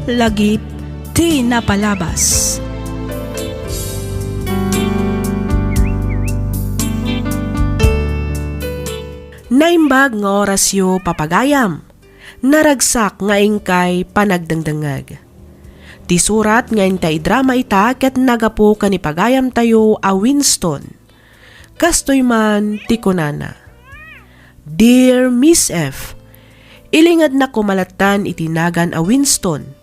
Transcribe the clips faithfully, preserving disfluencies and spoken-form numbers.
Lagip ti napalabas. Naimbag nga orasyo, papagayam. Naragsak nga inkay panagdengdengngeg. Ti surat nga inta idrama ita ket nagapu ken ni pagayamtayo a Winston. Kastoy man ti kunana, "Dear Miss F, ilingednak koma lattan iti nagan a Winston.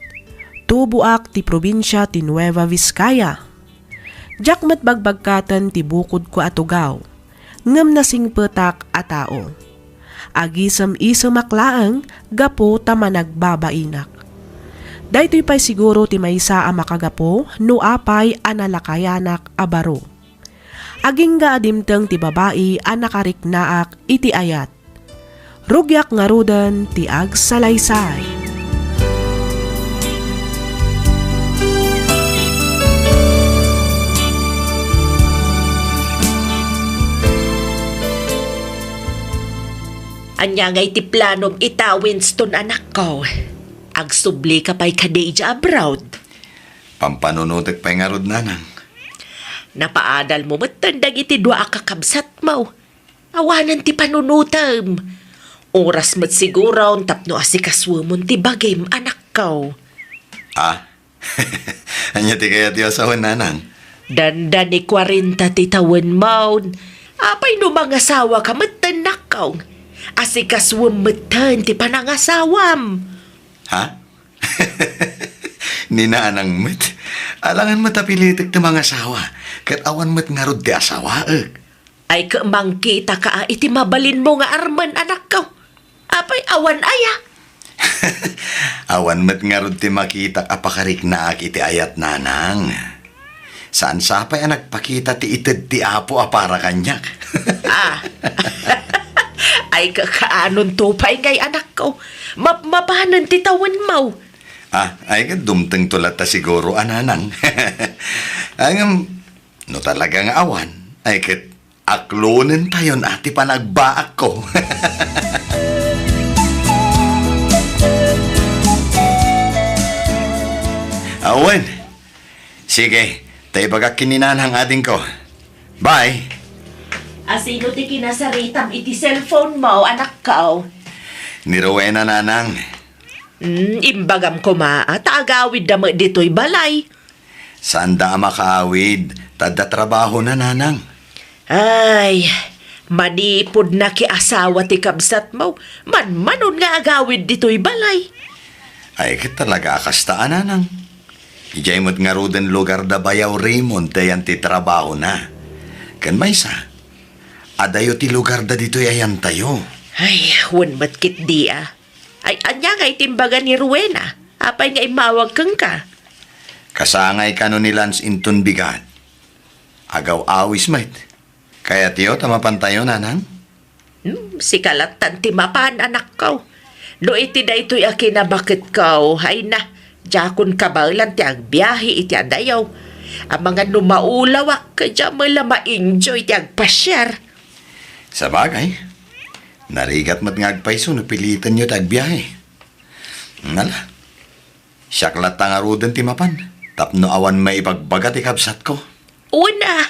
Tuboak ti probinsia ti Nueva Vizcaya. Diak met bagbagkaten ti bukodko a tugaw, ngem nasingpetak a tao. Agisem-isemak laeng gapu ta managbabainak. Daytoy pay siguro ti maysa a makagapu no apay a nalakayanak a baro. Agingga a dimteng ti babai a nakariknaak iti ayat. Rugiak ngaruden ti agsalaysay." Ania ngay ti planom ita, Winston, anakko? Agsubli ka pay kadi idiay abroad? Pampanunotek pay ngarud, nanang. Napaadal mo metten dagiti dua a kakabsat mo. Awanen ti panunotem. Oras met siguron tapno asikasuemon ti bagim, anakko. Ah? Ania ti kayatyo a sawen, nanang? Dandani kuarenta ti tawenmo. Apay no mangasawa ka metten, nakko? Asikasuem metten ti panangasawam. Ha? Ni nanang met. Alangan met a pilitek ti mangasawa, ket awan met ngarud ti asawaek. Ay, ket mangkitaka iti mabalinmo nga armen, anakko. Apay, awan aya? Awan met ngarud ti makitak a pakariknaak iti ayat, nanang. Saan sa pay a nagpakita ti ited ti Apo a para kaniak. Ah. Ay, kakaanon to pay ngay, anakko. Mapmapanen ti tawenmo. Ah, ay, ket dumtengto latta siguro a, nanang. Ay, ngem, no talaga nga awan, ay, ket aklonentayon a ti panagbaakko. Awen. Sige, ta ibagak ken ni nanang, adingko. Bye. Asino ti kinasaritam iti cellphone mo, anakko? Ni Rowena, nanang. Hmm, imbagam koma, ta agawidda met ditoy balay. Saanda a makaawid, ta adda trabahona, nanang. Ay, manipud nakiasawa ti kabsatmo, manmanon nga agawid ditoy balay. Ay, ket talaga a kasta a, nanang. Idiay met ngaruden lugar da Bayaw Raymond ti ayan ti trabahona. Ken maysa, adayo ti lugar da ditoy ayantayo. Ay, wen met ketdi a. Ay, ania ngay ti imbaga ni Rowena? Apay nga immawag kenka? Kasangay kano ni Lance inton bigat. Agaw-awis met. Kayatyo ta mapantayo, nanang? Hmm, sika lattan ti mapan, anakko. No iti daytoy a kinabaketko, ay na, diakon kabaelan ti agbiahe iti adayo. Amangan no maulawak, ket diak met la ma-enjoy ti agpasiar. Sabagay, narigat met nga agpayso no pilitenyo ti agbiahe. Nala, siak latta ngaruden ti mapan, tapno awan maibagbaga ti kabsatko. Wen a,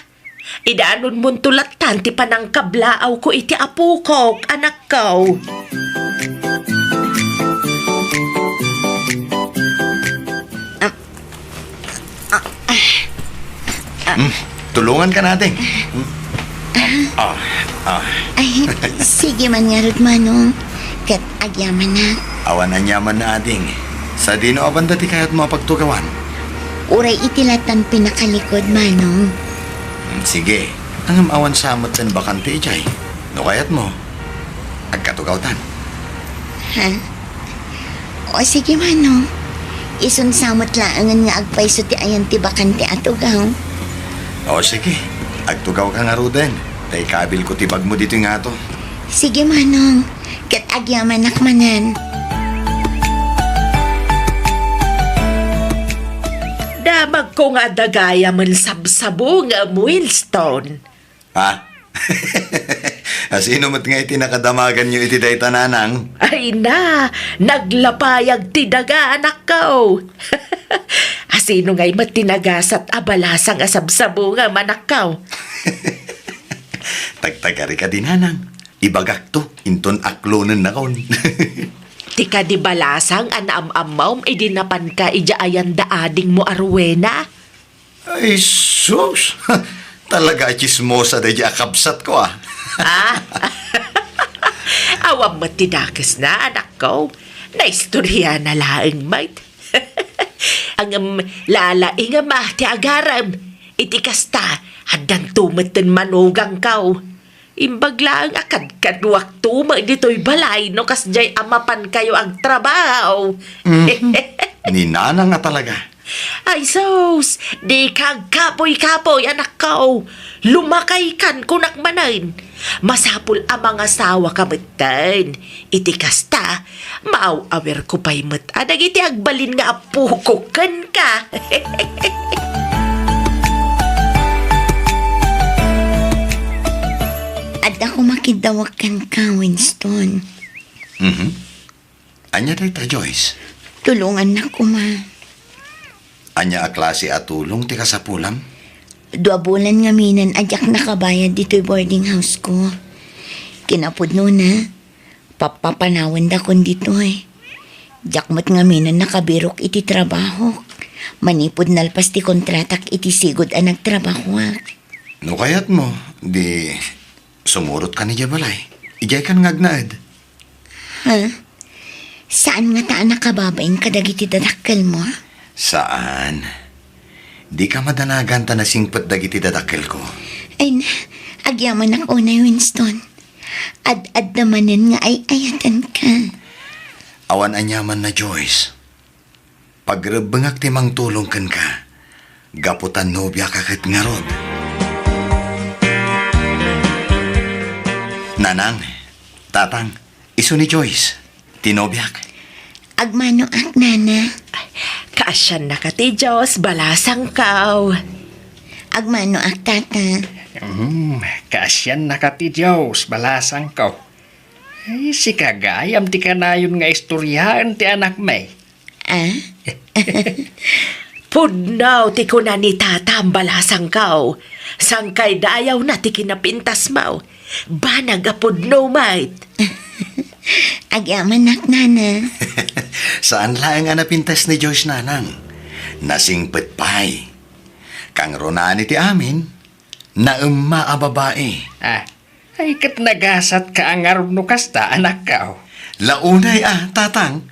idaanonmonto lattan ti panangkablaawko iti apokok, anakko. Ah, ah, ah. Hmm, tulonganka, ading. Hmm. Ah, ah. Ay, sige man ngarud, Manong. Ket agyamanak. Awan aniamanna, ading. Sadino a banda ti kayatmo a pagtugawan? Uray iti lattan pinakalikod, Manong. Hmm, sige. Ngem awan sa metten bakante idiay. No kayatmo, agkatugawtan. Ha? O, sige, Manong. Isunsa met laengen nga agpayso ti ayan ti bakante a tugaw. O, sige. Agtugawka ngaruden. Ta ikabilko ti bagmo ditoy ngato. Sige, Manong. Ket agyamanak manen. Damagko nga adda gayamen sabsabungem, Winston. Ha? Asino met ngay ti nakadamaganyo iti dayta, nanang? Ay na, naglapayag ti daga, anakko. Asino ngay met ti nagasat a balasang a sabsabungam, anakko? Tagtagari kadi, nanang. Ibagakto, inton aklonennakon. Ti kadi balasang a naam-ammom idi napanka idiay ayan da adingmo a Rowena? Ay, sus! Talaga a tsismosa daydi a kabsatko, ah. Ah? Awan met ti dakesna, anakko. Naistoriana laeng met. Ngem lalaingem a ti agarem. Iti kasta, addanto metten manugangko. Imbag laeng a kadkaduakto met ditoy balay no kasdiay a mapankayo agtrabaho. Mm. Ni nanang a talaga. Ay sus, dika agkapoy-kapoy, anakko. Lumakaykan, kunak manen. Masapul a mangasawaka metten. Iti kasta, maaw-awirko pay met a dagiti agbalin nga appokok kenka. Adda koma kiddawek kenka, Winston. Mhm. Ania dayta, Joyce? Tulongannak koma. Ania a klase a tulong ti kasapulam? Dua bulan ngamin a diak nakabayad ditoy boarding house ko. Kinapudnona, pappapanawendakon ditoy. Diak met ngamin a nakabirok iti trabahok. Manipud nalpas ti kontratak iti sigud a nagtrabahoak. No kayatmo, di sumurotka idiay balay. Idiaykan nga agnaed. Ha? Saan ngata a nakababain kadagiti dadakkelmo? Saan. Dika madanagan ta nasingpet dagiti dadakkelko. Ay na, agyamanak unay, Winston. Ad-adda manen nga ay-ayatenka. Awan aniamanna, Joyce. Pagrebbengak ti mangtulong kenka, gapu ta nobiaka ket ngarud. Nanang, Tatang, isu ni Joyce, ti nobiak. Agmanoak, Nana. Kaasiannaka ti Dios, balasangko. Agmanoak, Tata. Hmm, kaasiannaka ti Dios, balasangko. Ay, sika gayam ti kanayon nga istoriaen ti anakmi. Ah? Pudno ti kuna ni Tatam, balasangko. Sangkaydayawna ti kinapintasmo. Banag a pudno met. Agyamanak, Nana. Saan laeng a napintas ni Joyce, Nanang. Nasingpet pay. Kangrunaan iti amin, naemma a babai. Ah, ay ket nagasatka a ngarud no kasta, anakko. La unay a, Tatang.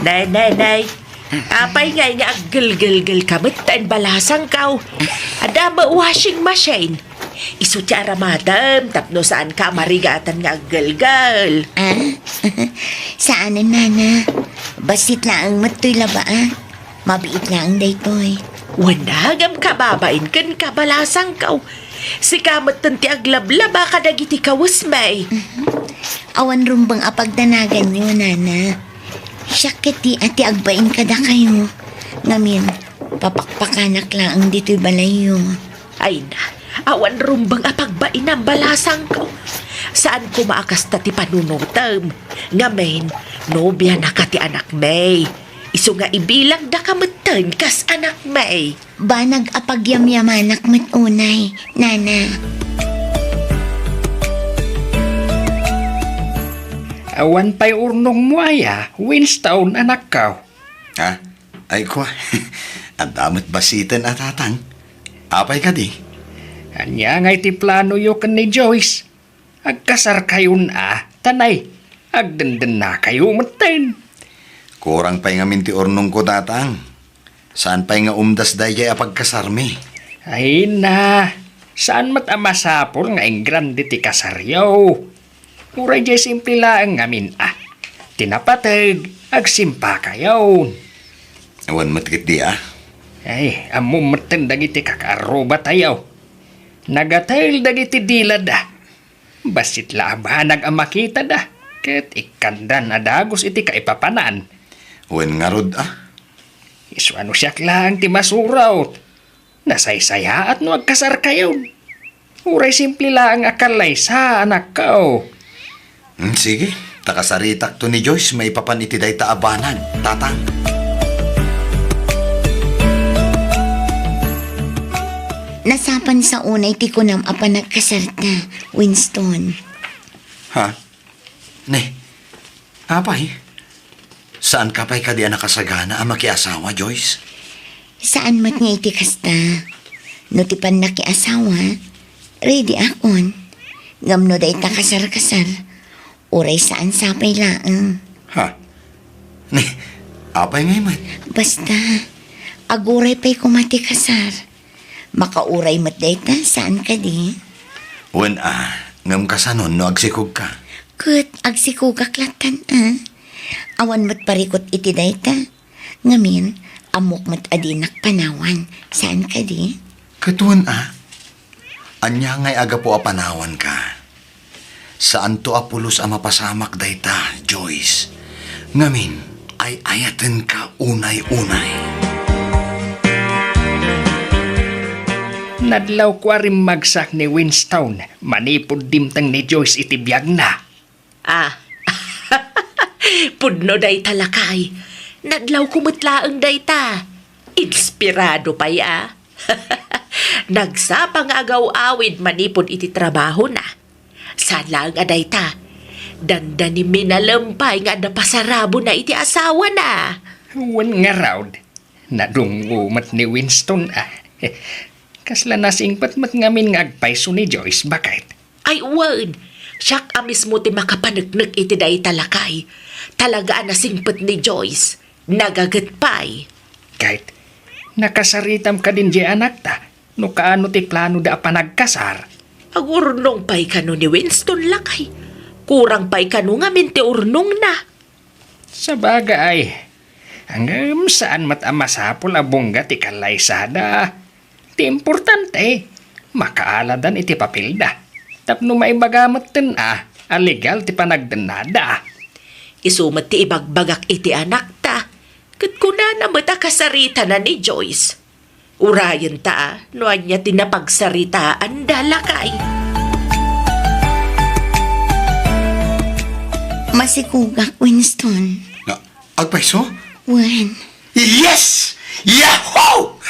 Nay, nay, nay. Apay ngay nga aggelgelgelka metten, balasangko? Adda met washing machine. Isu ti aramadem tapno saanka a marigatan nga aggelgel. Ah? Saanen, Nana. Bassit laeng met toy labaak. Mabiit laeng daytoy. Wen, ngem kababain kenka, balasangko. Sika metten ti aglablaba kadagiti kawesmi. Mhm. Awan rumbeng a pagdanaganyo, Nana. Siak ketdi a ti agbain kadakayo. Ngamin, papakpakanak laeng ditoy balayyo. Ay na, awan rumbeng a pagbainan, balasangko. Saan koma a kasta ti panunotem. Ngamin, nobianaka ti anakmi. Isu nga ibilangdaka metten kas anakmi. Banag a pagyamyamanak met unay, Nana. Awan pay urnongmo aya, Winston, anakko? Ha? Ay, kua. Adda met bassiten a, Tatang. Apay kadi? Ania ngay ti planoyo ken ni Joyce? Agkasarkayon a, ta nay, agdendennakayo metten. Kurang pay ngamin ti urnongko, Tatang. Saan pay nga umdas daydiay a pagkasarmi? Ay na, saan met a masapul nga ingrande ti kasaryo. Uray diay simple laeng ngamin a, ti napateg, agsimpakayon. Awan met ketdi a. Ay, ammom metten dagiti kakaarrubatayo. Nagatel dagiti dilada. Bassit la a banag a makitada, ket ikkandan a dagus iti kaipapanan. Wen ngarud a? Isu a no siak laeng ti masurot. Nasaysayaat no agkasarkayon. Uray simple laeng a kallaysa, anakko. Hmm, sige. Ta kasaritakto ni Joyce maipapan iti dayta a banag, Tatang. Nasapan sa unay ti kunam a panagkasarta, Winston. Ha? Ne, apay? Saanka pay kadi a nakasagana a makiasawa, Joyce? Saan met nga iti kasta. No ti pannakiasawa, ready akon. Ngem no dayta kasarkasar, uray saan sapay laeng. Ha? Ne, apay ngay met? Basta, aguray pay koma ti kasar. Makauray met dayta, saan kadi? Wen a, ngem kasanon no agsikogka? Ket agsikogak lattan a. Awan met parikut iti dayta. Ngamin, ammok met a dinak panawan, saan kadi? Ket wen a, ania ngay a gapu a panawanka? Saanto a pulos a mapasamak dayta, Joyce. Ngamin, ay-ayatenka unay-unay. Nadlawko a rimmagsak ni Winston manipud dimteng ni Joyce iti biagna. Ah, pudno dayta, lakay. Nadlawko met laeng dayta. Inspirado pay a. Nagsapa nga agaw-awid manipud iti trabahona. Saan laeng a dayta, dandani minalem pay nga adda pasarabona iti asawana. Wen ngarud, nadunggo met ni Winston a. Kasla nasingpet met ngamin nga agpayso ni Joyce, baket. Ay, wen, siak a mismo ti makapaneknek iti dayta, lakay. Talaga a nasingpet ni Joyce. Nagaget pay. Ket, nakasaritam kadin diay anakta, no kaano ti planoda a panagkasar? Agurnong pay kano ni Winston, lakay. Kurang pay kano ngamin ti urnongna. Sabagay, ngem saan met a masapul a bungga ti kallaysada. Ti importante, makaaladan iti papelda. Tapno maibaga metten a, a legal ti panagdennada. Isu met ti ibagbagak iti anakta. Ket kunana met a kasaritana ni Joyce. Urayenta a, no ania ti napagsaritaanda, lakay. Masikogak, Winston. Na, agpayso? Wen. Yes! Yahoo!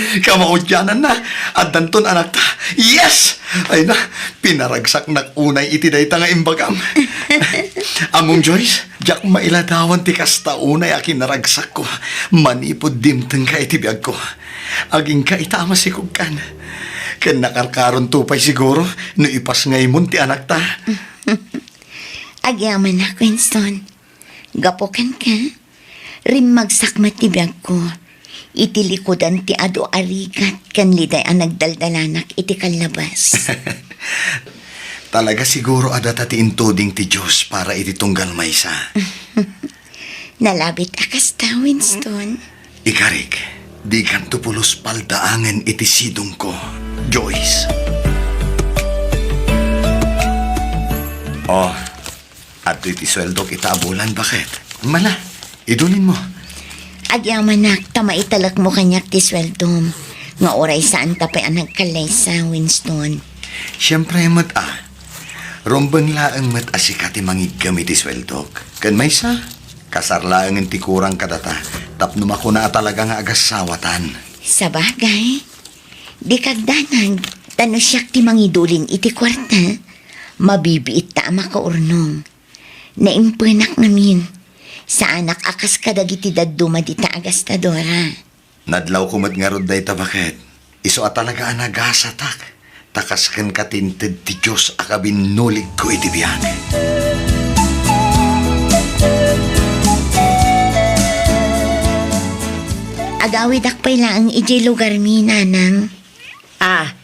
Kamaudiananna, addanton anakta. Yes! Ay na, pinaragsaknak unay iti dayta nga imbagam. Ammom, Joyce, diak mailadawan ti kasta unay a kinaragsakko manipud dimtengka iti biagko. Aginka ita a masikogkan. Ken nakarkaronto pay siguro no ipasngaymon ti anakta. Agyamanak, Winston. Gapu kenka, rimmagsak met ti biagko iti likudan ti adu a rigat ken liday a nagdaldalanak iti kallabas. Talaga siguro a data ti intuding ti Dios para iti tunggal maysa. Nalabit a kasta, Winston. Ikarik, dikanto pulos paldaangen iti sidongko, Joyce. Oh, adtoy ti sueldok ita a bulan, baket. Mala, idulinmo. Agyamanak ta maitalekmo kaniak ti sueldom, nga uray saanta pay a nagkallaysa, Winston. Siempre met a. Rumbeng laeng met a sika ti mangiggem iti sueldok. Ken maysa, kasar laengen ti kurang kadata tapno makuna a talaga nga agassawatan. Sabagay, dika agdanag, ta no siak ti mangidulin iti kuarta, mabibiitta a makaurnong. Naimpenak ngamin. Saanak a kas kadagiti dadduma dita a gastadora. Nadlawko met ngarud dayta, baket. Isu a talaga a nagasatak, ta kas kenka ti inted ti Dios a kabinnuligko iti biag. Agawidak pay laeng idiay lugarmi, Nanang. Ah,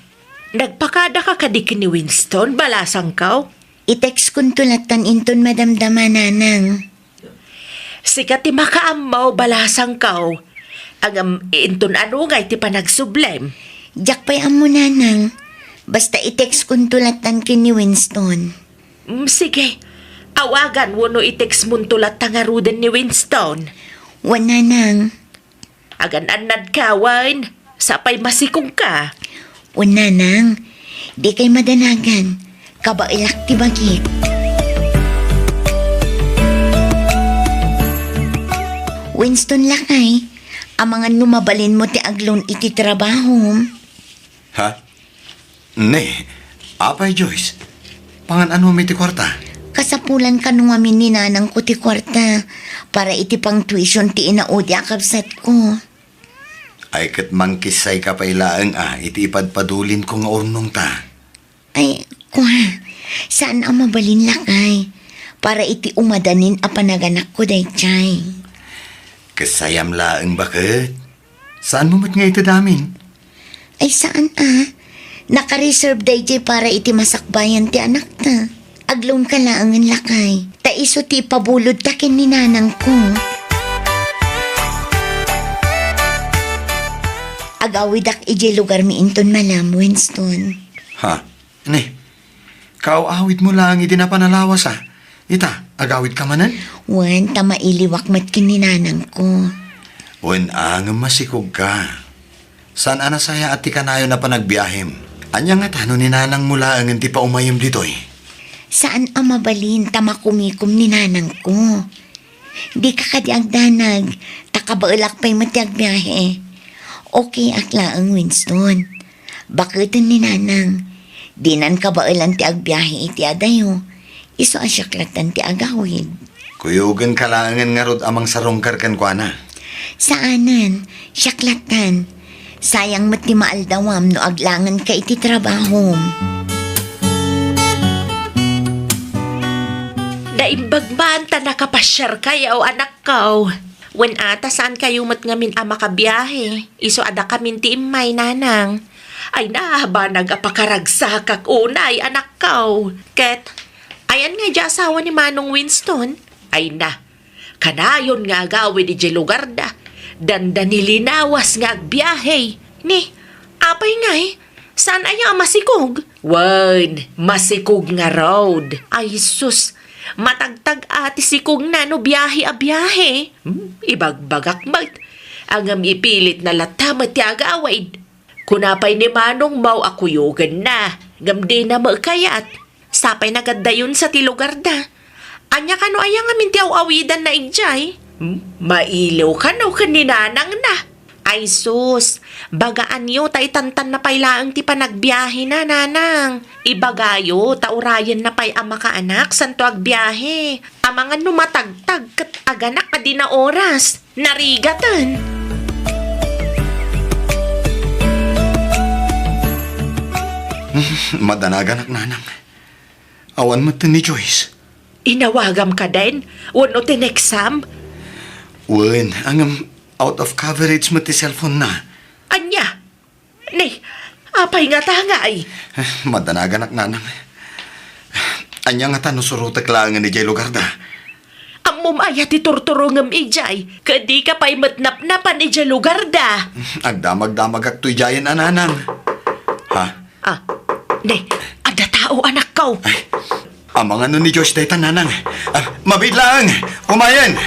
nagpakadaka kadi ken ni Winston, balasangko? I-textkonto lattan inton madamdama, Nanang. Sika ti makaammo, balasangko. Ngem inton ano ngay ti panagsublem? Diak pay ammo, Nanang. Basta i-textkonto lattan ken ni Winston. Mm, sige. Awagan wenno i-textmonto latta ngaruden ni Winston. Wen, Nanang. Agan-annadka, wen? Sapay masikog ka. O nanang, di kay madanagan. Kabaelak ti bagik. Winston lakay, amangan no mabalinmo ti agloan iti trabahom. Ha? Ne, apay Joyce? Pangan-anom iti kuarta? Kasapulan kano ngamin ni nanangko ti kuarta para iti pang-tuition ti inaudi a kabsatko. Ay ket mangkissay ka pay laeng a iti ipadpadulinko nga urnongta. Ay, kua, saan a mabalin lakay para iti umadanin a panaganakko daydiay. Kissayam laeng baket. Saanmo met nga ited amin? Ay, saan a? Naka-reserve daydiay para iti masakbayan ti anakta. Agloan ka laengen lakay. Ta isu ti ipabulodta ken ni nanangko. Agawidak idiay lugarmi inton malam, Winston. Ha? Ne, kaaw-awidmo laeng idi napan a lawas a. Ita, agawidka manen? Wen, ta mailiwak met ken ni nanangko. Wen a, ngem masikogka. Saan a nasayaat ti kanayon a panagbiahem? Ania ngata no ni nanangmo laengen ti paumayem ditoy? Saan a mabalin ta makumikom ni nanangko. Dika kadi agdanag, ta kabaelak pay met ti agbiahe. Okay ak laeng, Winston. Baketen ni nanang. Dinan kabaelan ti agbiahe iti adayo. Isu a siak lattan ti agawid. Kuyogenka laengen ngarud a mangsarungkar kenkuana. Saanen, siak lattan. Sayang met ti maaldawam no aglangenka iti trabahom. Naimbag man ta nakapasiarkayo, anakko. Wen a, ta saankayo met ngamin a makabiahe. Isu a dakamin ti immay, nanang. Ay na, banag a pakaragsakak unay, anakko. Ket, ayan nga idiay asawa ni Manong Winston? Ay na, kanayon nga agawid idiay lugarda. Dandani linawas nga agbiahe. Ni, apay ngay, saan aya a masikog? Wen, masikog ngarud. Ay sus, matagtag a ti sikogna no biahe a biahe. Hmm, ibagbagak met. Ngem ipilitna latta met ti agawid. Kuna pay ni manongmo a kuyogenna, ngem dina met kayat. Sapay nagaddayon sa ti lugarda. Ania kano aya ngamin ti aw-awidanna idiay? Hmm? Mailiw kano ken ni nanangna. Ay sus, bagaanyo ta itantanna pay laeng ti panagbiahena, nanang. Ibagayo ta urayenna pay a makaanak santo agbiahe. Amangan no matagtag ket aganak a dina oras. Narigaten. Madanaganak, nanang. Awan met ni Joyce. Inawagam kadin? Wenno tineksam? Wen, ngem out of coverage met ti cellphone na. Ania? Ni, apay ngata ngay? Madanaganak, nanang. Ania ngata no surotek laengen idiay lugarda? Ammom aya ti turturongem idiay, ket dika pay met napnapan idiay lugarda. Agdamagdamagak toy diayen a, nanang. Ha? Ah, ne, adda tao, anakko. Ay, amangan no ni Joyce dayta, nanang. Ah, mabiit laeng. Kumayen.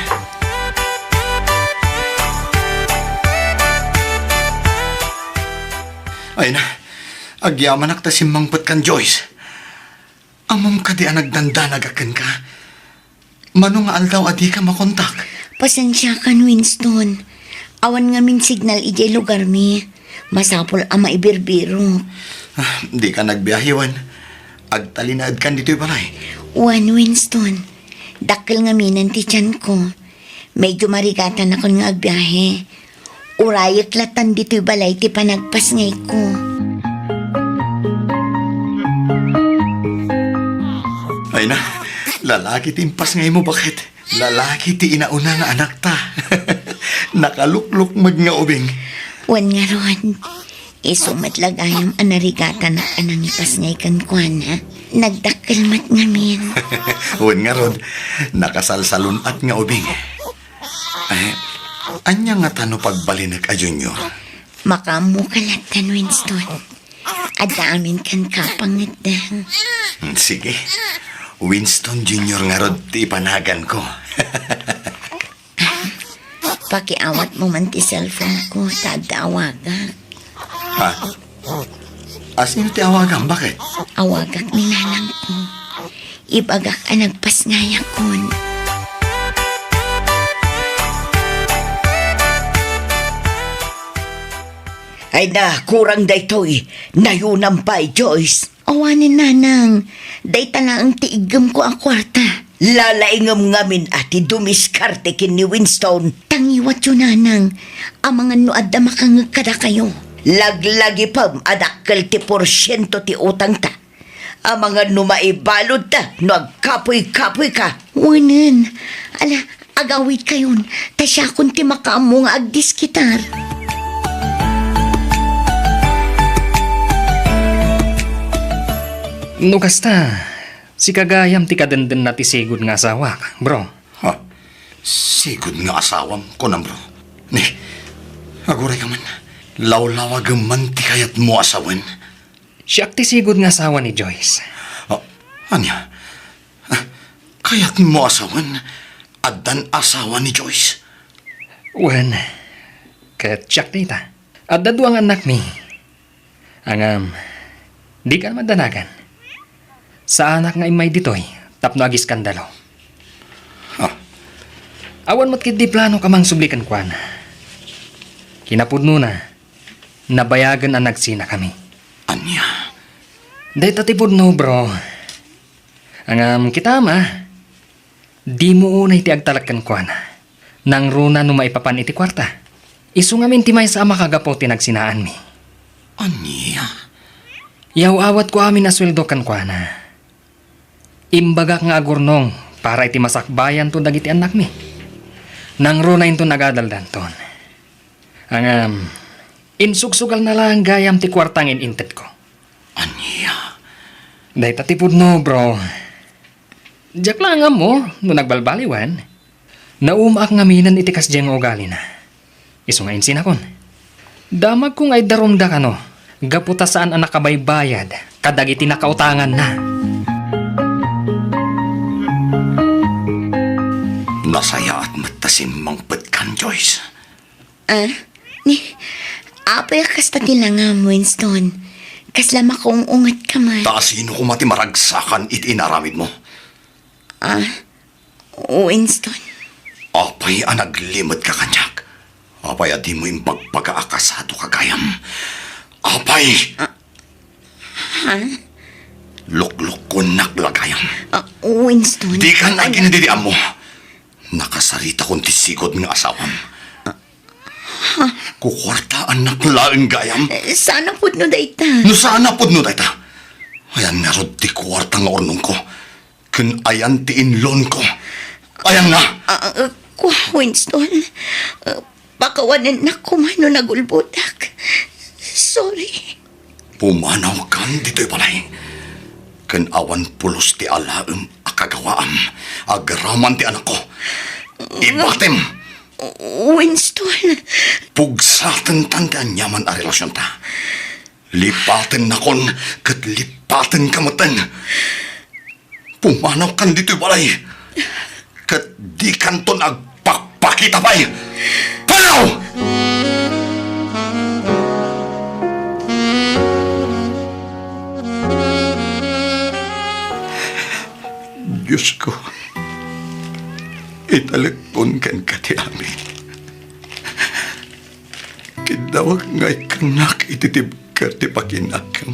Ay na, agyamanak ta simmangpet kan Joyce. Ammom kadi a nagdandanagak kenka? Mano nga aldaw a dika makontak? Pasensiakan, Winston. Awan ngamin signal idiay lugarmi. Masapul a maibirbirok. Ah, dika nagbiahe, wen? Agtalinaedkan ditoy balay? Wen, Winston. Dakkel ngaminen ti tianko. Medyo marigatanakon nga agbiahe. Urayek lattan ditoy balay ti panagpasngayko. Ay na, lalaki ti impasngaymo, baket. Lalaki ti inauna nga anakta. Nakaluklukmeg nga ubing. Wen ngarud, isu met la gayam a narigatanak a nangipasngay kenkuana. Nagdakkel met ngamin. Wen ngarud, nakasalsalun-at nga ubing. Ay, ania ngata no pagbalinek a Junior? Makaammoka lattan, Winston. Adda amin kenka pangngeddeng. Hmm, sige. Winston Junior ngarud ti ipanaganko. Pakiawatmo man ti cellphone ko, ta adda awagak. Ah? Asino ti awagam? Bakit? Awagak ni nanangko. Ibagak a nagpasngayakon. Ay na, kurang daytoy. Nayunam pay, Joyce. Awanen, nanang. Dayta laeng ti iggemko a kuarta. Lalaingem ngamin a ti dumiskarte ken ni Winston. Tangiwatyo, nanang. Amangan no adda makangngeg kadakayo. Laglagipem a dakkel ti porsiento ti utangta. Amangan no maibaludta no agkapuy-kapuyka. Wenen. Ala, agawidkayon, ta siakon ti makaammo nga agdiskitar. No kasta, sika gayam ti kadendena ti sigud nga asawak, bro. Ha? Sigud nga asawam, kunam, bro? Ni, aguray ka man. Lawlawagem man ti kayatmo a sawen. Siak ti sigud nga asawa ni Joyce. Ah, ania? Ah, kayatmo a sawen? Addan asawa ni Joyce? Wen, ket siak dayta. Adda dua nga annakmi. Ngem, dika madanagan. Saanak nga immay ditoy tapno agiskandalo. Ah. Awan met ketdi planok a mangsubli kenkuana. Kinapudnona, nabayagen a nagsinakami. Ania? Dayta ti pudno, bro. Ngem kitam a, dimo unay ti agtalek kenkuana. Nangruna no maipapan iti kuarta. Isu ngamin ti maysa a makagapu ti nagsinaanmi. Ania? Yaw-awatko amin a sueldo kenkuana. Imbagak nga agurnong para iti masakbayanto dagiti annakmi. Nangruna inton agadaldanton. Ngem, insugsugalna laeng gayam ti kuarta nga in-intedko. Ania? Dayta ti pudno, bro. Diak laeng ammo no nagbalbaliwen. Naumaak ngaminen iti kasdiay nga ugalina. Isu nga insinakon. Damagko nga iddarumda kano, gapu ta saan a nakabaybayad kadagiti nakautanganna. Nasayaat met ta simmangpetkan, Joyce. Ah? Ni, apay a kasta ti langam, Winston? Kasla makaung-unget ka man. Ta asino koma ti maragsakan iti inaramidmo? Ah, Winston. Apay a naglimetka kaniak? Apay a dimo imbagbaga a kasadoka gayam? Apay! Ah, ha? Luklukkonnak la gayam. Ah, Winston. Dikan agindidiammo. Nakasaritakon ti sigud nga asawam. Kukuartaannak laeng gayam. Eh, saan a pudno dayta? No saan a pudno dayta, ayan ngarud ti kuarta nga urnongko? Ken ayan ti inlonko? Ayanna? Ah, ah, kua, Winston. Ah, pakawanennak koma no nagulbodak. Sorry. Pumanawkan ditoy balay. Ken awan pulos ti alaem a kagawaam agraman ti anakko. Ibatem! Winston. Pugsatentan ti aniaman a relasionta. Lipatennakon ket lipatenka metten. Pumanawkan ditoy balay, ket dikanton agpakpakita pay. Panaw! Diosko, italekkon kenka ti amin. Kiddawek nga ikkannak iti tibker ti pakinakem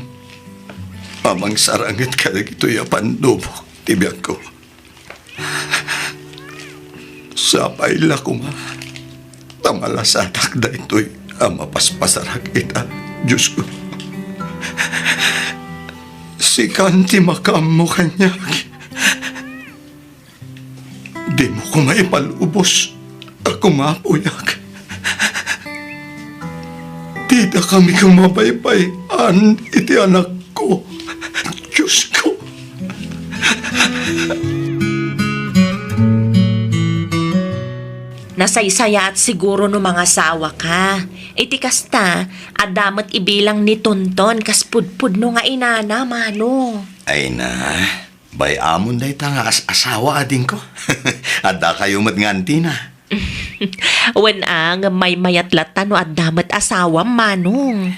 a mangsaranget kadagitoy a pandubok ti biagko. Sapay la koma ta malasatak daytoy a mapaspasarak ita, Diosko. Sikan ti makaammo kaniak. Dimo koma ipalubos a kumapuyak. Didakami koma baybay-an iti anakko. Diosko. Nasaysayaat siguro no mangasawaka. Iti kasta, adda met ibilang ni Tonton kas pudpudno nga inana, Manong. Ay na, bay-amon dayta nga as-asawa, adingko. Addakayo met nga antina. Wen a, ngem maymayat latta no adda met asawam, Manong.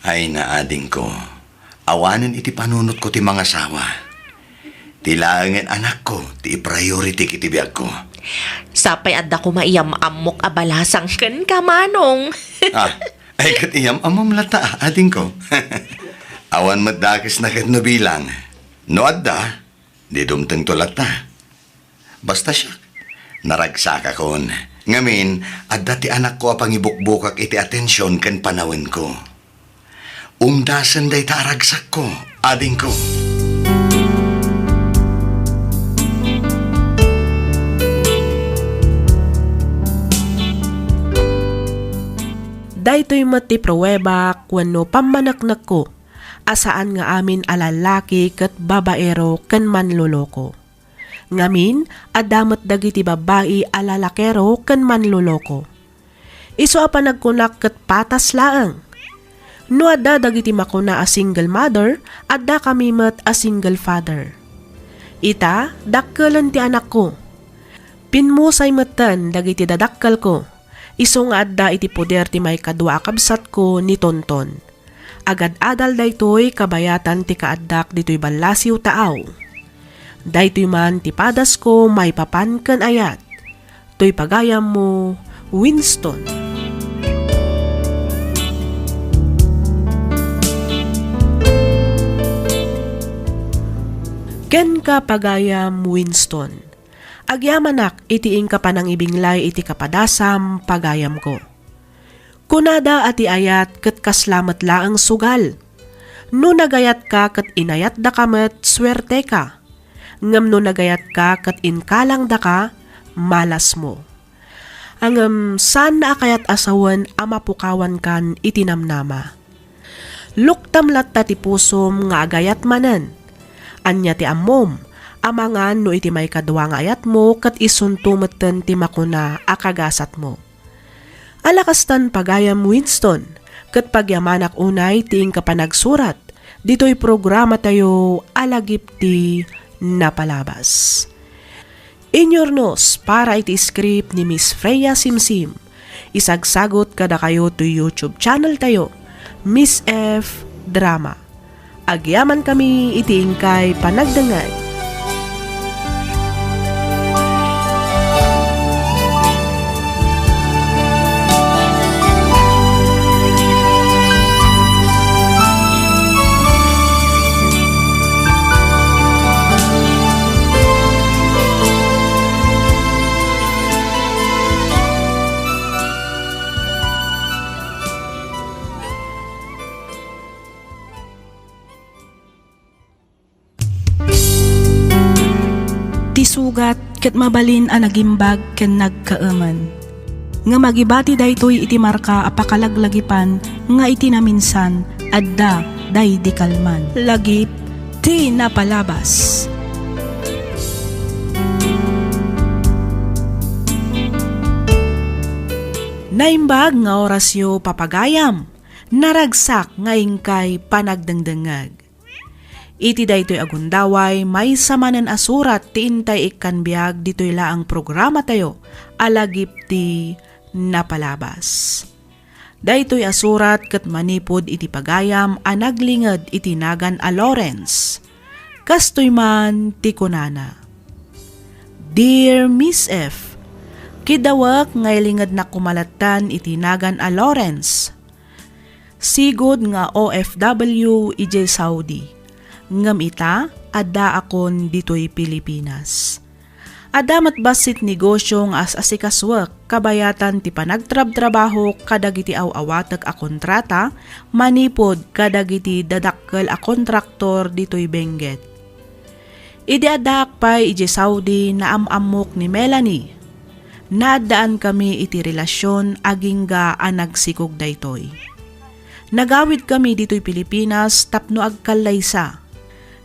Ay, naadingko, awanen iti panunotko ti mangasawa. Ti laengen anakko ti ipriority iti biagko. Sapay adda koma iyam-ammok a balasang kenka, Manong. Ah, ay, ket iyam-ammom latta, adingko. Awan met dakesna ket no bilang. No adda, di dumtengto latta. Basta siak, naragsakakon. Ngamin, adda ti anakko a pangibukbukak iti atension ken panawenko. Umdasen dayta a ragsakko, adingko. Daytoy met ti pruebak wenno pammaneknekko a saan nga amin a lallaki ket babaero ken manloloko. Ngamin, adda met dagiti babbai a lalakero ken manloloko. Isu a panagkunak ket patas laeng. No adda dagiti makuna a single mother, adda kami met a single father. Ita, dakkelen ti anakko. Pimmusay metten dagiti dadakkelko, isu nga adda iti poder ti maikadua a kabsatko ni Tonton. Agad-adal daytoy kabayatan ti kaaddak ditoy ballasiw taaw. Daytoy man ti padasko maipapan ken ayat. Toy pagayammo, Winston. Kenka, pagayam Winston. Agyamanak iti inka panangibinglay iti kapadasam, pagayamko. Kunada a ti ayat ket kasla met laeng sugal. No nagayatka ket inayatdaka met, suerteka. Ngem no nagayatka ket inkalangdaka, malasmo. Ngem saanna a kayat a sawen a mapukawankan iti namnama. Luktam latta ti pusom nga agayat manen. Ania ti ammom? Amangan no iti maikadua nga ayatmo ket isunto metten ti makuna a kagasatmo. Ala kastan, pagayam Winston, ket pagyamanak unay ti inka panagsurat ditoy programatayo a Lagip ti Napalabas. Inyurnos para iti script ni Miss Freya Simsim. Isagsagut kadakayo toy YouTube channel tayo, Miss F Drama. Agyamankami iti inkay panagdengngeg. Ti sugat ket mabalin a nagimbag ken nagkaemen. Ngem agibati daytoy iti marka a pakalaglagipan nga iti naminsan, adda daydi kalman. Lagip ti Napalabas. Naimbag nga orasyo, papagayam. Naragsak nga inkay panagdengdengngeg. Iti daytoy a gundaway, maysa manen a surat ti intay ikkan biag ditoy laeng programatayo a Lagip ti Napalabas. Daytoy a surat ket manipud iti pagayam a naglinged iti nagan a Lawrence. Kastoy man ti kunana, Dear Miss F, kidawek nga ilingednak koma lattan iti nagan a Lawrence. Sigud nga O F W idiay Saudi. Ngem ita, addaakon ditoy Pilipinas. Adda met bassit negosio nga as-asikasuek kabayatan ti panagtrabtrabahok kadagiti aw-awatek a kontrata manipud kadagiti dadakkel a kontraktor ditoy Benguet. Idi addaak pay idiay Saudi, naam-ammok ni Melanie. Naaddaankami iti relasion agingga a nagsikog daytoy. Nagawidkami ditoy Pilipinas tapno agkallaysa.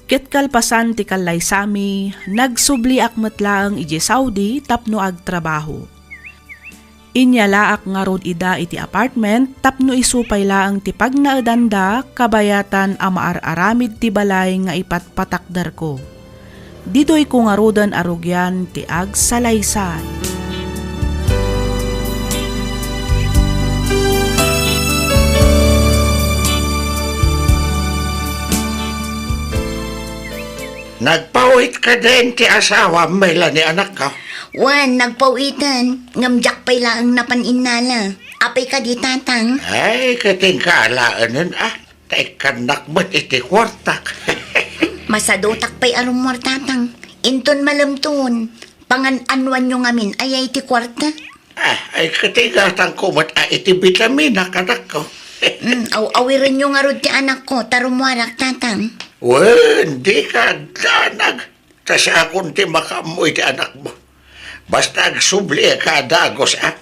Ket kalpasan ti kallaysami, nagsubliak met laeng idiay Saudi tapno agtrabaho. Inyalaak ngarud ida iti apartment tapno isu pay laeng ti pagnaedanda kabayatan a maar-aramid ti balay nga ipatpatakderko. Ditoyko ngaruden a rugian ti agsalaysay. Nagpaw-it kadin ti asawam, Melanie, anakko? Wen, nagpaw-iten, ngem diak pay laeng napan innala. Apay kadi, Tatang? Ay, ket inka alaenen, a. Ta ikkannak met iti kuartak. Masadutak pay a rummuar, Tatang. Inton malemton, pangan-anuanyo ngamin aya iti kuarta? Ah, ay, katigatangko met a iti bitamina kadakko. Mm, aw-awirenyo ngarud ti anakko, ta rummuarak, Tatang. Wen, dika agdanag. Ta siakon ti makaammo iti anakmo. Basta agsubli ka a dagus, a.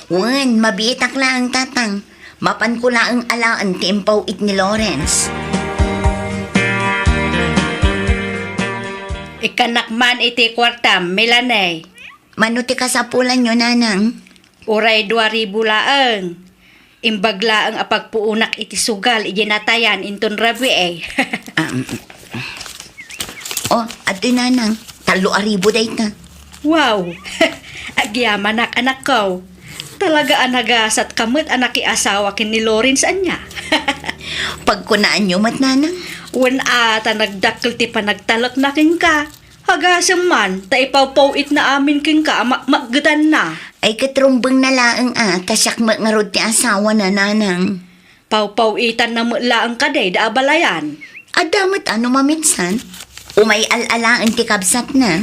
Wen, mabiitak laeng, Tatang. Mapanko laeng alaen ti impaw-it ni Lawrence. Ikkannak man iti kuartam, Melanie. Mano ti kasapulanyo, Nanang? Uray dua ribu laeng. Imbag laeng a pagpuonak iti sugal idiay natayan inton rabii. Ah, mm, mm. Oh, adtoy, Nanang. Tallo a ribu dayta. Wow! Agyamanak, anakko. Talaga a nagasatka met a nakiasawa ken ni Lawrence, ania? Pagkunaanyo met, Nanang? Wen a, ta nagdakkel ti panagtalekna kenka. Agasem man, ta ipawpaw-itna amin kenka a makmakgetanna. Ay, ket rumbengna laeng a, ta siak met ngarud ti asawana, Nanang. Pawpaw-itanna met laeng kadi da abalayan. Adda met a no maminsan. Umay al-alaen ti kabsatna.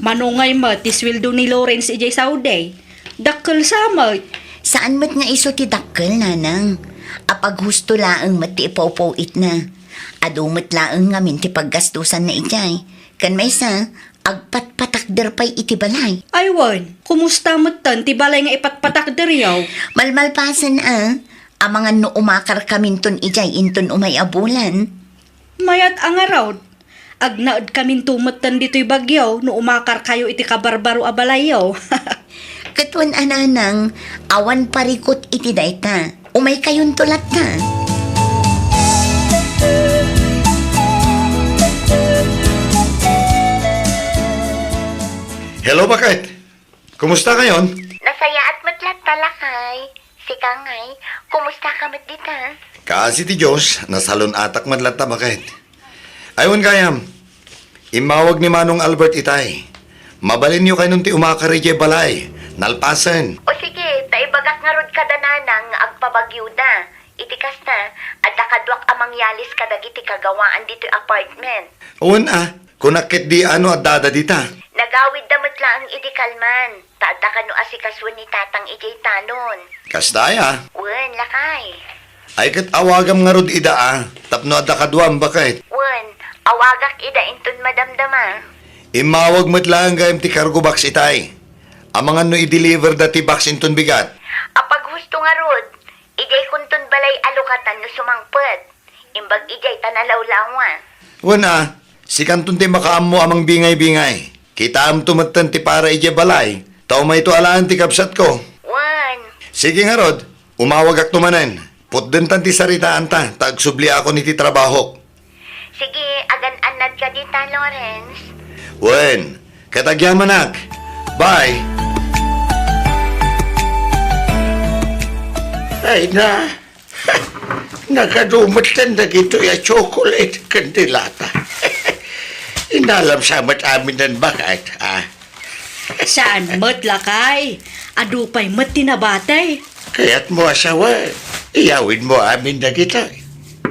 Mano ngay met ti sueldo ni Lawrence idiay Saudi? Dakkel sa met. Saan met nga isu ti dakkel, Nanang. Apaghusto laeng met ti ipawpaw-itna. Adu met laeng ngamin ti paggastusanna idiay. Ken maysa, agpatpatakder pay iti balay. Ay wen, kumusta metten ti balay nga ipatpatakderyo? Malmalpasen a, amangan no umakarkaminton idiay inton umay a bulan. Mayat a ngarud, agnaedkaminto metten ditoy Baguio no umakarkayo iti kabarbaro a balayyo. Ket wen a, Nanang, awan parikut iti dayta. Umaykayonto latta. Hello, baket. Kumusta kayon? Nasayaat met latta, lakay. Sika ngay, kumusta ka met dita? Kaasi ti Dios, nasalun-atak met latta, baket. Ay, wen gayam, immawag ni Manong Albert itay. Mabalinyo kaynon ti umakar idiay balay. Nalpasen. O sige, ta ibagak ngarud kada Nanang nga agpabagyoda. Iti kasta, adda kaduak a mangyalis kadagiti kagawaan ditoy apartment. Wen a, kunak ketdi a no addada dita. Nagawidda met laeng idi kalman. Ta adda kano asikasuen ni Tatang idiay talon. Kasta aya? Wen, lakay. Ay, ket awagam ngarud ida a, tapno adda kaduam, baket. Wen, awagak ida inton madamdama. Immawag met laeng gayam ti cargo box itay. Amangan no i-deliver da ti box inton bigat. Apaghusto ngarud, idiay kunton balay a lukatan no sumangpet. Imbag idiay ta nalawlawa. Wen a, sikanton ti makaammo a mangbingay-bingay. Kitaamto metten ti para idiay balay, ta umayto alaen ti kabsatko. Wen. Sige ngarud, umawagakto manen. Putdentan ti saritaanta, ta agsubliakon iti trabahok. Sige, agan-annad ka dita, Lawrence. Wen, ket agyamanak. Bye. Ay na, nagadu metten dagitoy a chocolate ken dilata. Inalam sa met amin nan baket, a. Saan met, lakay? Adu pay met ti nabati. Kayatmo a sawen, iyawidmo amin dagitoy.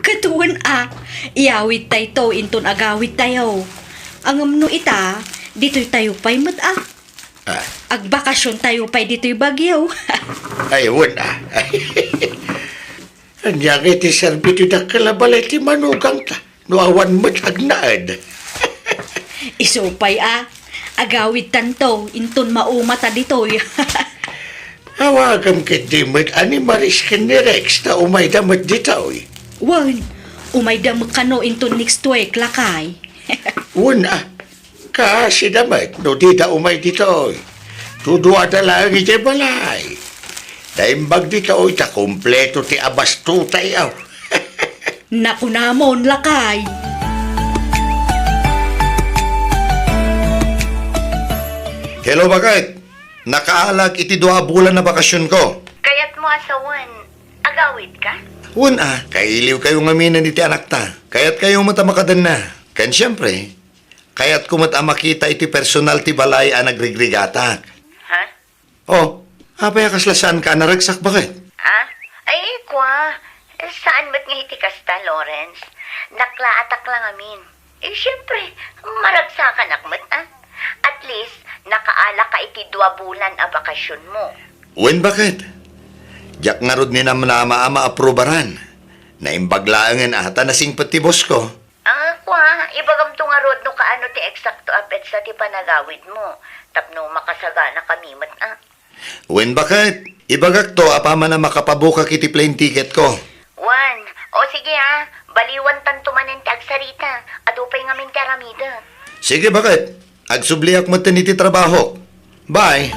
Ket wen a, iyawidtayto inton agawidtayo. Ngem no ita, ditoytayo pay met a. Ah. Agbakasiontayo pay ditoy Baguio. Ay, wen a. Ania ngay ti serbi ti dakkel a balay ti manugangta no awan met agnaed? Isu pay a, agawidtanto inton maumata ditoy. Awagam ketdi met a ni Maris ken ni Rex ta umayda met ditoy. Wen, umayda met kano inton next week, lakay. Wen a, kaasida met no dida umay ditoy. Duduada laeng idiay balay. Naimbag ditoy ta kompleto ti abastutayo. Nakunamon, lakay. Hello, baket. Nakaalag iti dua a bulan a bakasionko. Kayatmo a sawen, agawidka? Wen a, kailiwkayo ngamin iti anakta. Kayatkayo met a makadenna. Ken siempre, Kayatko met a makita iti personal ti balay a nagrigrigatak. Ha? Oh, apay a kasla saanka a naragsak, baket? Ah? Ay, kwa. Saan met nga iti kasta, Lawrence? Naklaatak la ngamin. Eh, siyempre, maragsakanak met, ah. At least, nakaalaka iti dua bulan a bakasionmo. Wen, baket? Diak ngarud ninamnama a maaprubaran. Naimbag laengen a ta nasingpet ti boss ko. Ah, kwa, ibagamto ngarud no kaano ti eksakto a petsa ti panagawidmo, tapno makasagana kami met, ah. Wen, baket, ibagakto apaman a makapabukak iti plane ticket ko. Wen, o sige, ah, baliwantanto manen ti agsarita, adu pay ngamin ti aramidek. Sige, baket, agsubliak metten iti trabahok. Bye.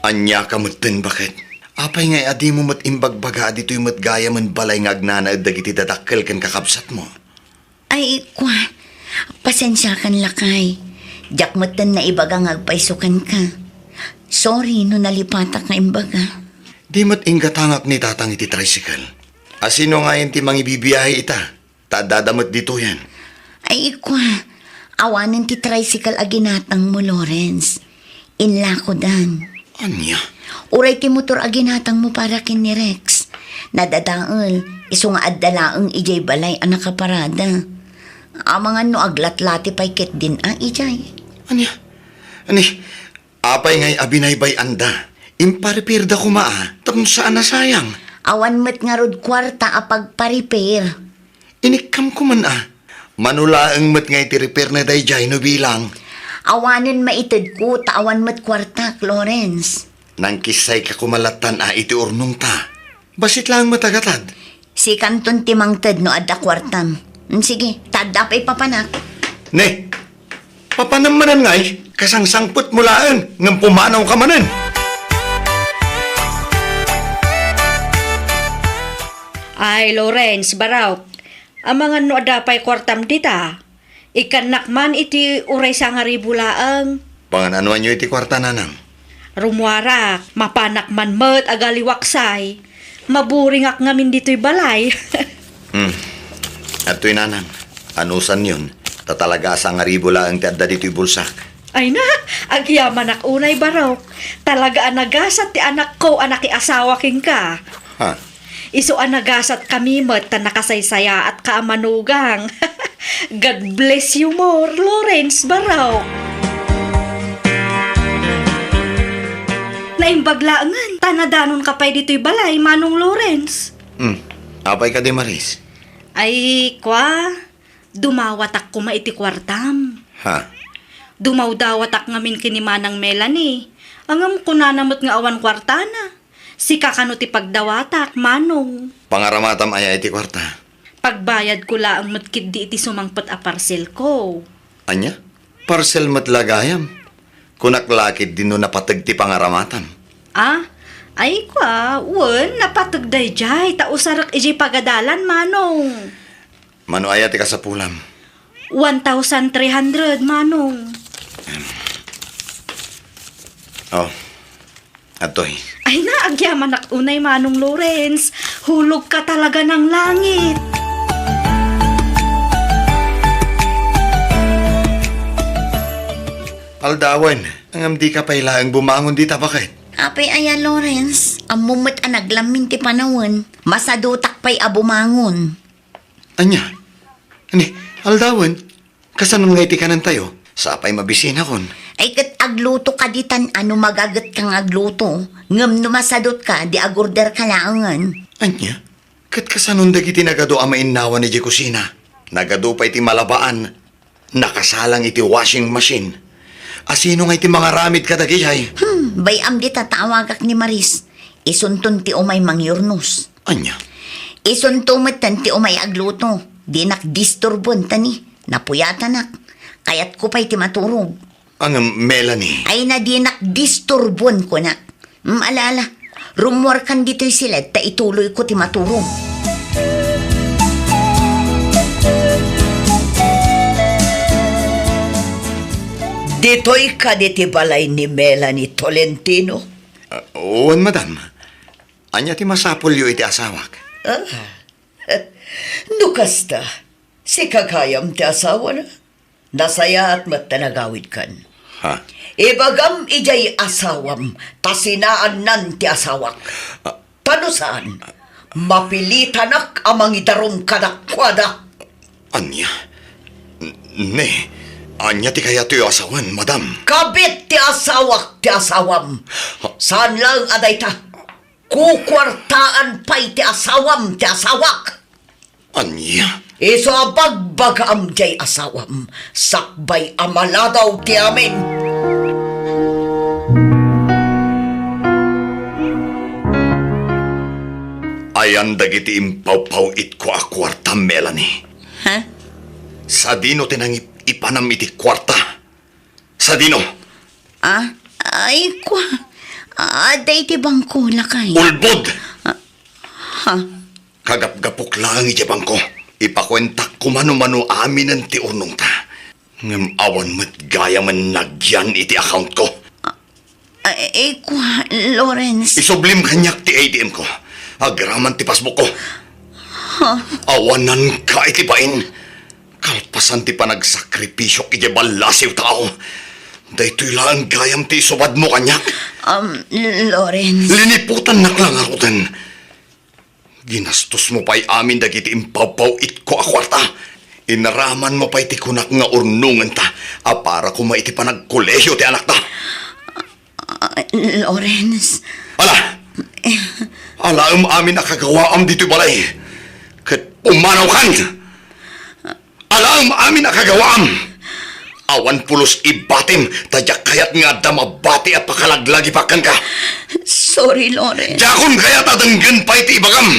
Ania ka metten, baket? Apay ngay a dimo met imbagbaga a ditoy met gayamen balay nga agnanaed dagiti dadakkel ken kakabsatmo? Ay, kua, pasensiakan lakay. Diak metten naibaga nga agpayso kenka. Sorry no nalipatak nga imbaga. Di met inggatangak ni Tatang iti tricycle. A sino ngayen ti mangibibiyahe ita? Ta addada met ditoyen. Ay, ikua, awanen ti tricycle a ginatangmo, Lawrence. Inlakodan. Ania? Uray ti motor a ginatangmo para ken ni Rex. Nadadael, isu nga adda laeng idiay balay a nakaparada. Amangan no aglatlati pay ketdin a idiay. Ania? Ani, apay ngay a binaybay-anda? Imparipirda koma a, tapno saan a sayang. Awan met ngarud kuarta a pagparipir. Inikkamko man a. Mano laeng met nga iti repair na daydiay no bilang. Awanen maitedko ta awan met kuartak, Lawrence. Nangkissayka koma lattan a iti urnongta. Bassit laeng met a gatad. Sikanton ti mangted no adda kuartam. Mm, sige, ta adda pay papanak. Ne, papanam manen ngay, kasangsangpetmo laeng, ngem pumanawka manen. Ay, Lawrence, Barok, amangan no adda pay kuartam dita. Ikkannak man iti uray sangaribu laeng. Pangan-anoanyo iti kuarta, nanang? Rummuarak, mapanak man met agaliwaksay. Maburingak ngamin ditoy balay. Hmm. Adtoy, nanang. Anusanyon, ta talaga a sangaribu laeng ti adda ditoy bulsak. Ay na, agyamanak unay, Barok. Talaga a nagasat ti anakko a nakiasawa kenka. Ha? Isu a nagasatkami met ta nakasaysayaatka a manugang. God bless you more, Lawrence Barok. Naimbag laengen ta nadanonka pay ditoy balay, Manong Lawrence. Hmm. Apay kadi, Maris? Ay, kwa, dumawatak koma iti kuartam. Ha? Dumawdawatak ngamin ken ni Manang Melanie. Ngem kunana met nga awan kuartana. Sika kano ti pagdawatak, Manong. Pangaramatam aya iti kuarta? Pagbayadko laeng met ketdi iti sumangpet a parcelko. Ania? Parcel met la gayam? Kunak la ketdi no napateg ti pangaramatam. Ah? Ay, kwa, wen, napateg daydiay, ta usarek idiay pagadalan, Manong. Mano aya ti kasapulam? One thousand three hundred, Manong. Oh, atoy. Ay na, agyamanak unay, Manong Lawrence. Hulog ka talaga ng langit. Aldawen, ngem dika pay laeng bumangon dita, baket? Apay aya, Lawrence? Ammom met a naglammin ti panawen. Masadutak pay a bumangon. Ania? Ani, aldawen, kasanon nga iti kanentayo? Sapay mabisinakon. Ay, ket agluto kadi tan-a no magagetka nga agluto. Ngem no masadutka, di agorderka laengen. Ania? Ket kasanon dagiti nagadu a mainnawan idiay kusina? Nagadu pay ti malabaan, nakasalang iti washing machine. A sino nga iti mangaramid kadagijay? Hmm, bay-am dita ta awagak ni Maris. Isunton ti umay mangyurnos. Ania? Isunto metten ti umay agluto. Dinak disturben ta ni, napuyatanak. Kayatko pay ti maturog. Ngem, Melanie. Ay na, dinak disturben, kunak. Mm, ala, ala. Rummuarkan ditoy siled ta ituloyko ti maturog. Ditoy kadi ti balay ni Melanie Tolentino? Ah, wen, madam. Ania ti masapulyo iti asawak? Ah, no kasta, sika gayam ti asawana. Nasayaat met ta nagawidkan. Ha? Ibagam idiay asawam, ta sinaannan ti asawak. Ah. Ta no saan, mapilitanak a mangidarum kadakuada. Ania? N-, ne, ania ti kayatyo a sawen, madam? Kabit ti asawak ti asawam. Ha? Saan laeng a dayta. Kukuartaan pay ti asawam ti asawak. Ania? Isu a bagbagaam diay asawam, sakbay a maladaw ti amin. Ayan dagiti impawpaw-itko a kuarta, Melanie. Ha? Sadino ti nangip-ipanam iti kuarta? Sadino? Ah, ay, kua. Adda iti bangko, lakay. Ulbod! Ah, ha? Kagapgapok laeng idiay bangko. Ipakuentak koma no mano aminen ti urnongta. Ngem awan met gayamen nagyan iti account ko. Ah, ay, kua, Lawrence. Isublim kaniak ti A T M ko. Agraman ti passbook ko. Ha? Awananka iti bain. Kalpasan ti panagsakripisio idiay ballasiw tao. Daytoy laeng gayam ti isubadmo kaniak. Um, Lawrence. Liniputannak la ngaruden. Ginastosmo pay amin dagiti impawpaw-itko a kuarta. Inaramanmo pay ti kunak nga urnongenta a para koma iti panagkolehio ti anakta. Ah, Lawrence. Ala! Alaem amin a kagawaam ditoy balay. Ket pumanawkan! Alaem amin a kagawaam! Awan pulos ibatim, ta diak kayat nga adda mabati a pakalaglagipak kenka. Sorry, Lawrence. Diakon kayat a denggen pay ti ibagam.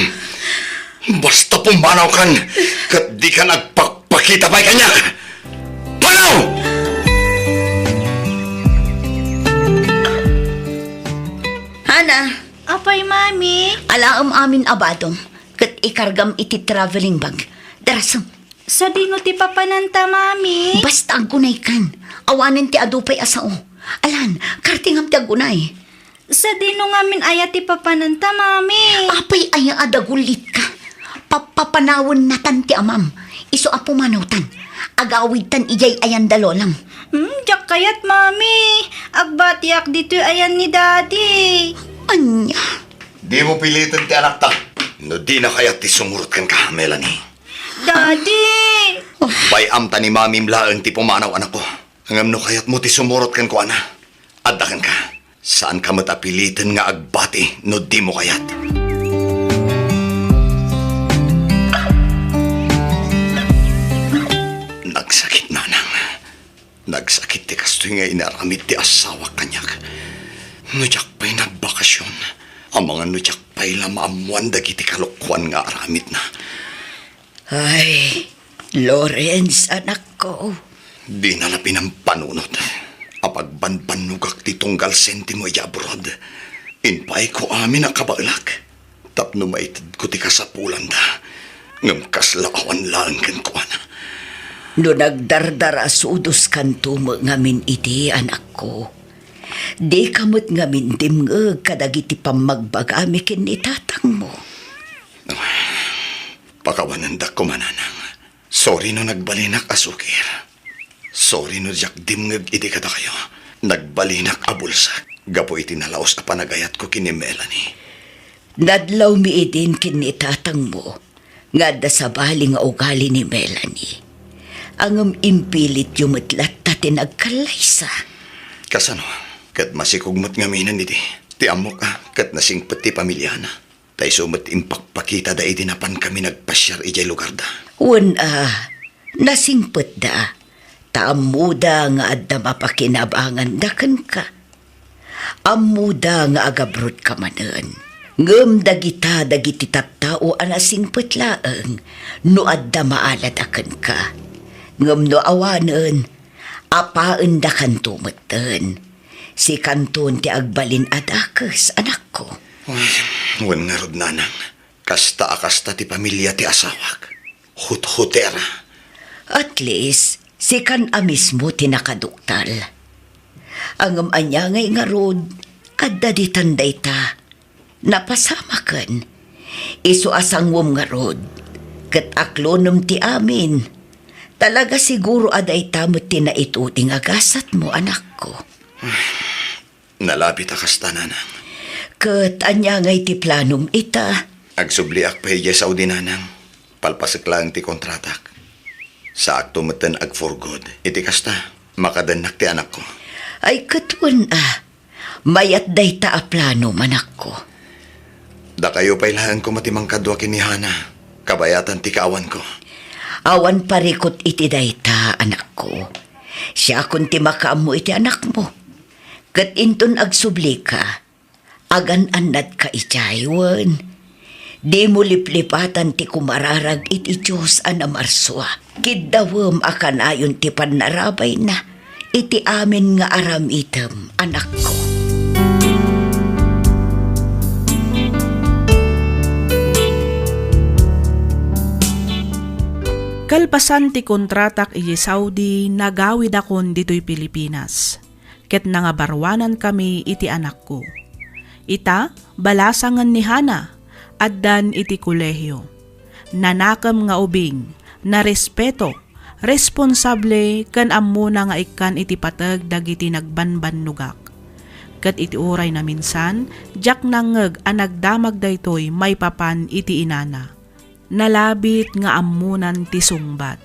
Basta pumanawkan, ket dikan agpakpakita pay kaniak. Panaw! Hana. Apay, Mami? Alaem amin a badom, ket ikargam iti traveling bag. Darasem. Sadino ti papananta, Mami? Basta aggunaykan. Awanen ti adu pay a sao. Alan, kartingam ti aggunay. Sadino ngamin aya ti papananta, Mami? Apay aya a dagulitka? Papapanawen natan ti amam. Isu a pumanawtan. Agawidtan idiay ayan da lolam. Hmm, diak kayat, Mami. Agbatiak ditoy ayan ni Daddy. Ania? Dimo piliten ti anakta. No dina kayat ti sumurot kenka, Melanie. Daddy! Bay-am ta ni Mamim laeng ti pumanaw, anakko. Ngem no kayatmo ti sumurot kenkuana, adda kenka. Saanka met a piliten nga agbati no dimo kayat. Nagsakit, nanang. Nagsakit ti kastoy nga inaramid ti asawak kaniak. No diak pay nagbakasion, amangan no diak pay la maammoan dagiti kalokuan nga aramidna. Ay, Lawrence, anakko. Dina la pinampanunot. Apagbanbannogak ti tunggal sentimo idiay abroad. Inpaayko amin a kabaelak tapno maitedko ti kasapulanda. Ngem kasla awan laeng kenkuana. No nagdardarasudos kanto met ngamin idi, anakko, dika met ngamin dimngeg kadagiti pammagbagami ken ni tatangmo. Pakawanendak koma, nanang. Sorry no nagbalinak a sukir. Sorry no diak dimngeg idi kadakayo. Nagbalinak a bulsak gapu iti nalaus a panagayatko ken ni Melanie. Nadlawmi idin ken ni tatangmo nga adda sabali nga ugali ni Melanie. Ngem impilityo met latta ti nagkallaysa. Kasano? Ket masikog met ngaminen idi. Ti ammok a ket nasingpet ti pamiliana. Ta isu met impakpakitada idi napankami nagpasiar idiay lugarda. Wen a, nasingpetda, ta ammoda nga adda mapakinabanganda kenka. Ammoda nga agabrodka manen. Ngem dagita dagiti tattao a nasingpet laeng no adda maalada kenka. Ngem no awanen, apaendakanto metten. Sikanton ti agbalin a dakes, anakko. Uy, wen ngarud, nanang. Kasta a kasta ti pamilia ti asawak. Huthutera. At least, sikan a mismo ti nakaduktal. Ngem ania ngay ngarud, adda ditan dayta. Napasamaken. Isu a sanguem ngarud, ket aklonem ti amin. Talaga siguro a dayta met ti naituding a gasatmo, anakko. Nalabit a kasta, nanang. Ket ania ngay ti planom ita? Agsubliak pay idiay Saudi, nanang. Palpasek laeng ti kontratak. Saakto metten ag-for good. Iti kasta, makadennak ti anakko. Ay, ket wen a. Mayat dayta a planom, anakko. Dakayo pay laeng koma ti mangkadua ken ni Hana, kabayatan ti kaawanko. Awan parikut iti dayta, anakko. Siakon ti makaammo iti anakmo. Ket inton agsublika, agan-annadka idiay wen. Dimo liplipatan ti kumararag iti Dios a namarsua. Kiddawem a kanayon ti pannarabayna iti amin nga aramidem, anakko. Kalpasan ti kontratak iti Saudi, nagawidakon ditoy Pilipinas. Ket nangabaruanankami iti anakko. Ita, balasangen ni Hana, addan iti kolehio. Nanakem nga ubing, narespeto, responsable, ken ammona nga ikkan iti pateg dagiti nagbanbannogak. Ket iti uray naminsan, diak nangngeg a nagdamag daytoy maipapan iti inana. Nalabit nga ammonan ti sungbat.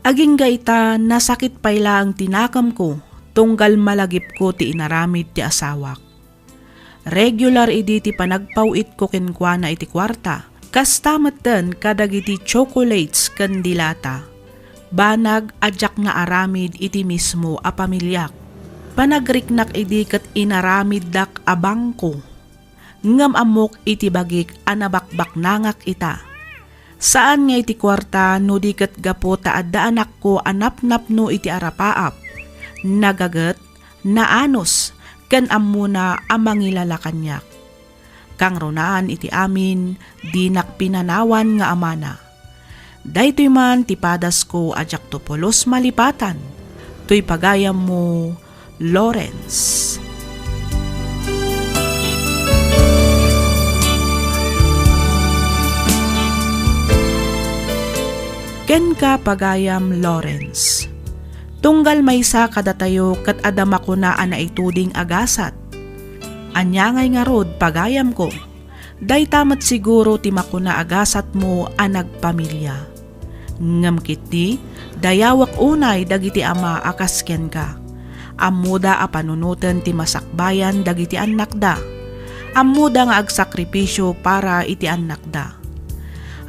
Agingga ita, nasakit pay laeng ti nakemko, tunggal malagipko ti inaramid ti asawak. Regular idi ti panagpaw-itko kenkuana iti kuarta, kasta metten kadagiti chocolates ken dilata. Banag a diak naaramid iti mismo a pamiliak. Panagriknak idi ket inaramiddak a bangko. Ngem ammok iti bagik a nabakbaknangak ita. Saan nga iti kuarta no di ket gapu ta adda anakko a napnapno iti arapaap, nagaget, naanus, ken ammona a mangilala kaniak. Kangrunaan iti amin, dinak pinanawan nga amana. Daytoy man ti padasko a diakto pulos malipatan. Toy pagayammo, Lawrence. Kenka, pagayam Lawrence. Tunggal maysa kadatayo ket adda makuna a naituding a gasat. Ania ngay ngarud, pagayamko? Dayta met siguro ti makuna a gasatmo a nagpamilia. Ngem ketdi, dayawek unay dagiti ama a kas kenka. Ammoda a panunoten ti masakbayan dagiti annakda. Ammoda nga agsakripisio para iti annakda.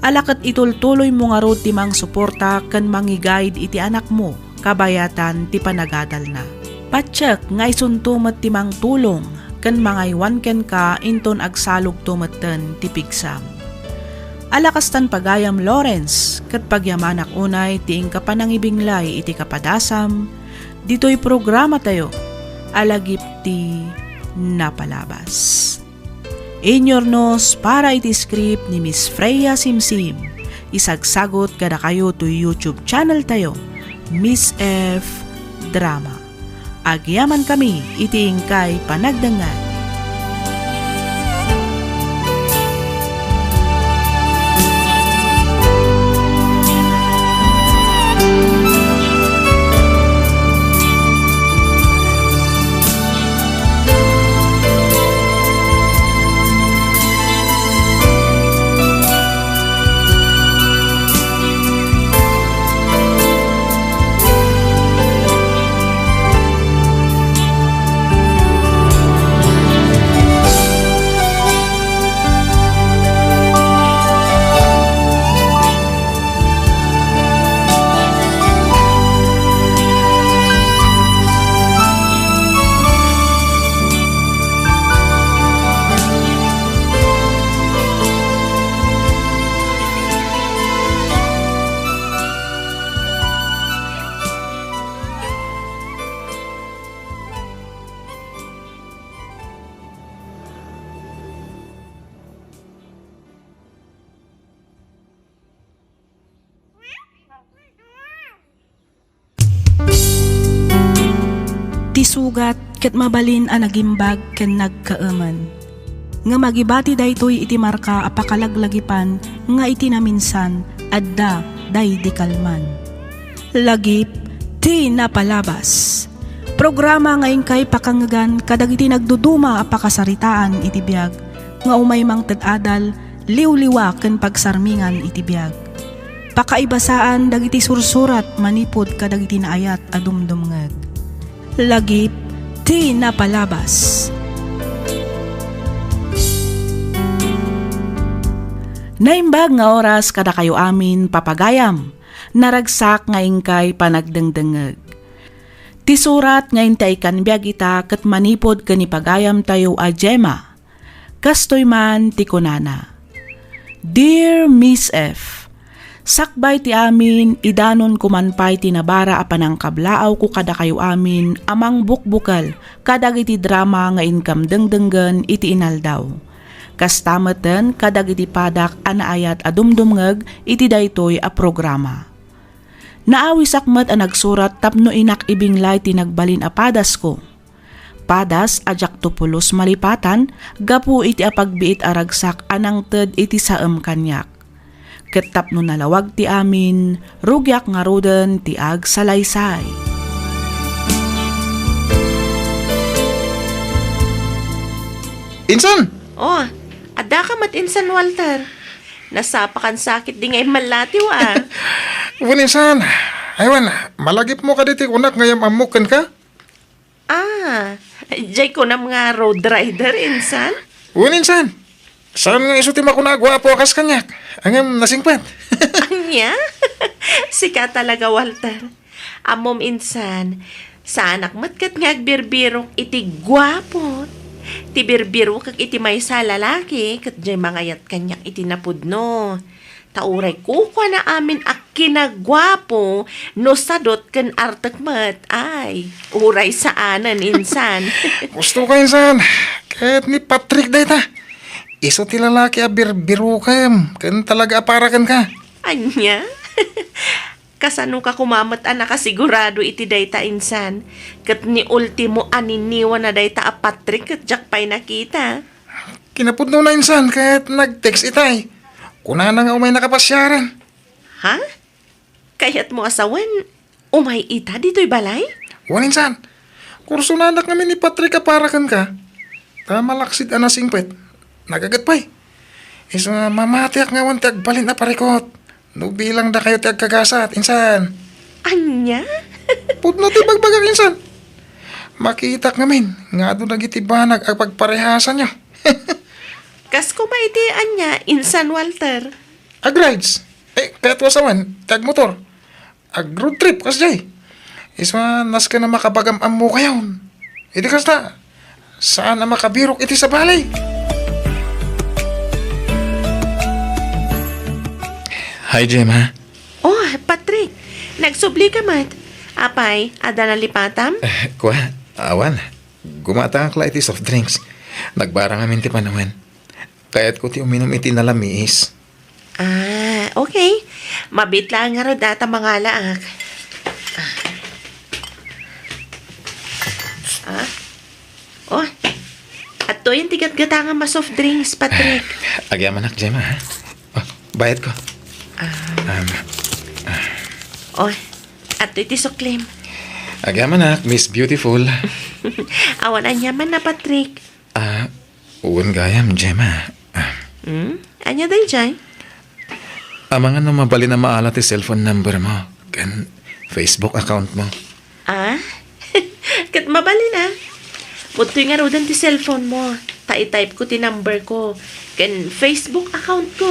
Ala ket itultuloymo ngarud ti mangsuporta ken mangi-guide iti anakmo kabayatan ti panagadalna. Patiek nga isunto met ti mangtulong ken mangaywan kenka inton agsalogto metten ti pigsam. Ala kastan, pagayam Lawrence, ket pagyamanak unay ti inka panangibinglay iti kapadasam ditoy programatayo a Lagip ti Napalabas. Inyurnos para iti script ni Miss Freya Simsim, isagsagut kadakayo toy YouTube channel tayo, Miss F Drama. Agyamankami iti inkay panagdengngeg. Ti sugat ket mabalin a nagimbag ken nagkaemen. Ngem agibati daytoy iti marka a pakalaglagipan nga iti naminsan adda daydi kalman. Lagip ti napalabas. Programa nga inkay pakangngegan kadagiti nagduduma a pakasaritaan iti biag nga umay mangted adal, liwliwa ken pagsarmingan iti biag. Pakaibasaan dagiti sursurat manipud kadagiti naayat a dumdumngeg. Lagip ti napalabas. Naimbag nga oras kadakayo amin, papagayam. Naragsak nga inkay panagdengdengngeg. Ti surat nga intay kan biag ita ket manipud ken ni pagayamtayo a Gemma. Kastoy man ti kunana, "Dear Miss F, sakbay ti amin, idanonko man pay ti nabara a panangkablaawko kadakayo amin a mangbukbukel kadagiti drama nga inkam dengdenggen iti inaldaw. Kasta metten kadagiti padak a naayat a dumdumngeg iti daytoy a programa. Naawisak met a nagsurat tapno inak ibinglay ti nagbalin a padasko. Padas a diakto pulos malipatan gapu iti apagbiit a ragsak a nangted iti saem kaniak. Ket tapno nalawag ti amin, rugiak ngaruden ti agsalaysay." Insan! Oh, adda ka met insan, Walter. Nasapakan sakit di nga immallatiw, ah. Wen, insan. Aywan, malagipmo kadi ti kunak nga yam-ammok kenka? Ah, jay kunam nga road rider, insan? Wen, insan. Saan nga isu ti makuna a guapo a kas kaniak? Ngem nasingpet. Ania? Sika talaga, Walter. Ammom, insan, saanak met ket nga agbirbirok iti guapo. Ti birbirokek iti maysa a lalaki, ket jay mangayat kaniak iti napudno. Ta uray kukuana amin a kinaguapo no sadot ken artek met. Ay, uray saanen, insan. Gusto ka, insan. Ket ni Patrick dayta. Isu ti lalaki a birbirokem ken talaga a para kenka. Ania? Kasano ka koma met a nakasigurado iti dayta, insan? Ket ni ultimo a niniwana dayta a Patrick ket diak pay nakita. Kinapudnona, insan, ket nag-text itay. Kunana nga umay nakapasiaren. Ha? Kayatmo a sawen, umay ita ditoy balay? Wen, insan. Kursunadak ngamin ni Patrick a para kenka. Ta malaksid a nasingpet. Nagaget pay. Isu nga mamatiak nga awan ti agbalin a parikot. No bilang dakayo ti agkagasat, insan. Ania? Pudno ti bagbagak, insan. Makitak ngamin nga adu dagiti banag a pagparehasanyo. Kas koma iti ania, insan Walter? Agrides. Eh, kayatmo a sawen, ti agmotor. Ag-road trip, kasjay. Isu a nasken a makapagam-ammokayon. Iti kasta, saan a makabirok iti sabali. Hi, Gemma. Oh, Patrick. Nagsubli ka met. Apay, adda nalipatam? Eh, kua, awan. Gumatangak la iti soft drinks. Nagbara ngamin ti panawen. Kayatko ti uminum iti nalamiis. Ah, okay. Mabiit laeng ngarud a ta mangalaak. Ah. Ah? Oh. Adtoyen ti gatgatangam a soft drinks, Patrick. Agyamanak, Gemma, ha? Oh, bayadko. Ah. Um, ah. Oh, adtoy ti suklim. Agyamanak, Miss Beautiful. Awan aniaman na, Patrick. Ah, wen gayam, Gemma. Ah. Hmm? Ania daydiay? Amangan no mabalin a maala ti cellphone number mo ken Facebook account mo. Ah? Ket mabalin a. Pudtoy ngaruden ti cellphone mo. Ta i-type ko ti number ko ken Facebook account ko.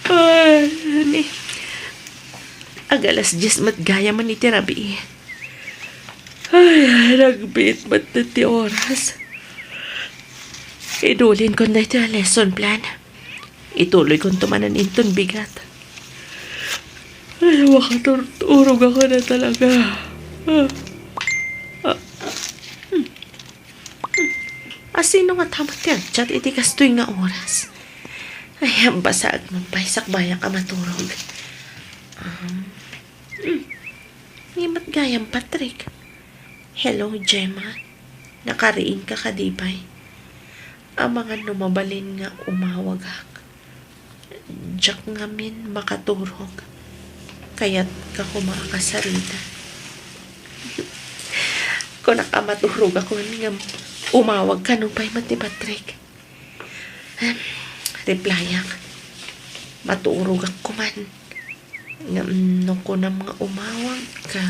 Ay, ni. Ag alas dies met gayamen iti rabii. Ay, nagbiit met ti oras. Idulinkon daytoy a lesson plan. Ituloykonto manen inton bigat. Ay, makaturturog ako na talaga. Ah. Ah. Hmm. Hmm. Asino nga ta met ti agchat iti kastoy nga oras? Ay, basag man pay, sakbayak a maturog. Um, hmm. Ni met gayam, Patrick. Hello, Gemma. Nakariingka kadi pay? Amangan no mabalin nga umawagak. Diak ngamin makaturog. Kayatka koma a kasarita. Kunak a maturogak ngem umawagka nupay met ni Patrick. Ahem, replyak. Maturogak koman. Ngem no kunam nga umawagka,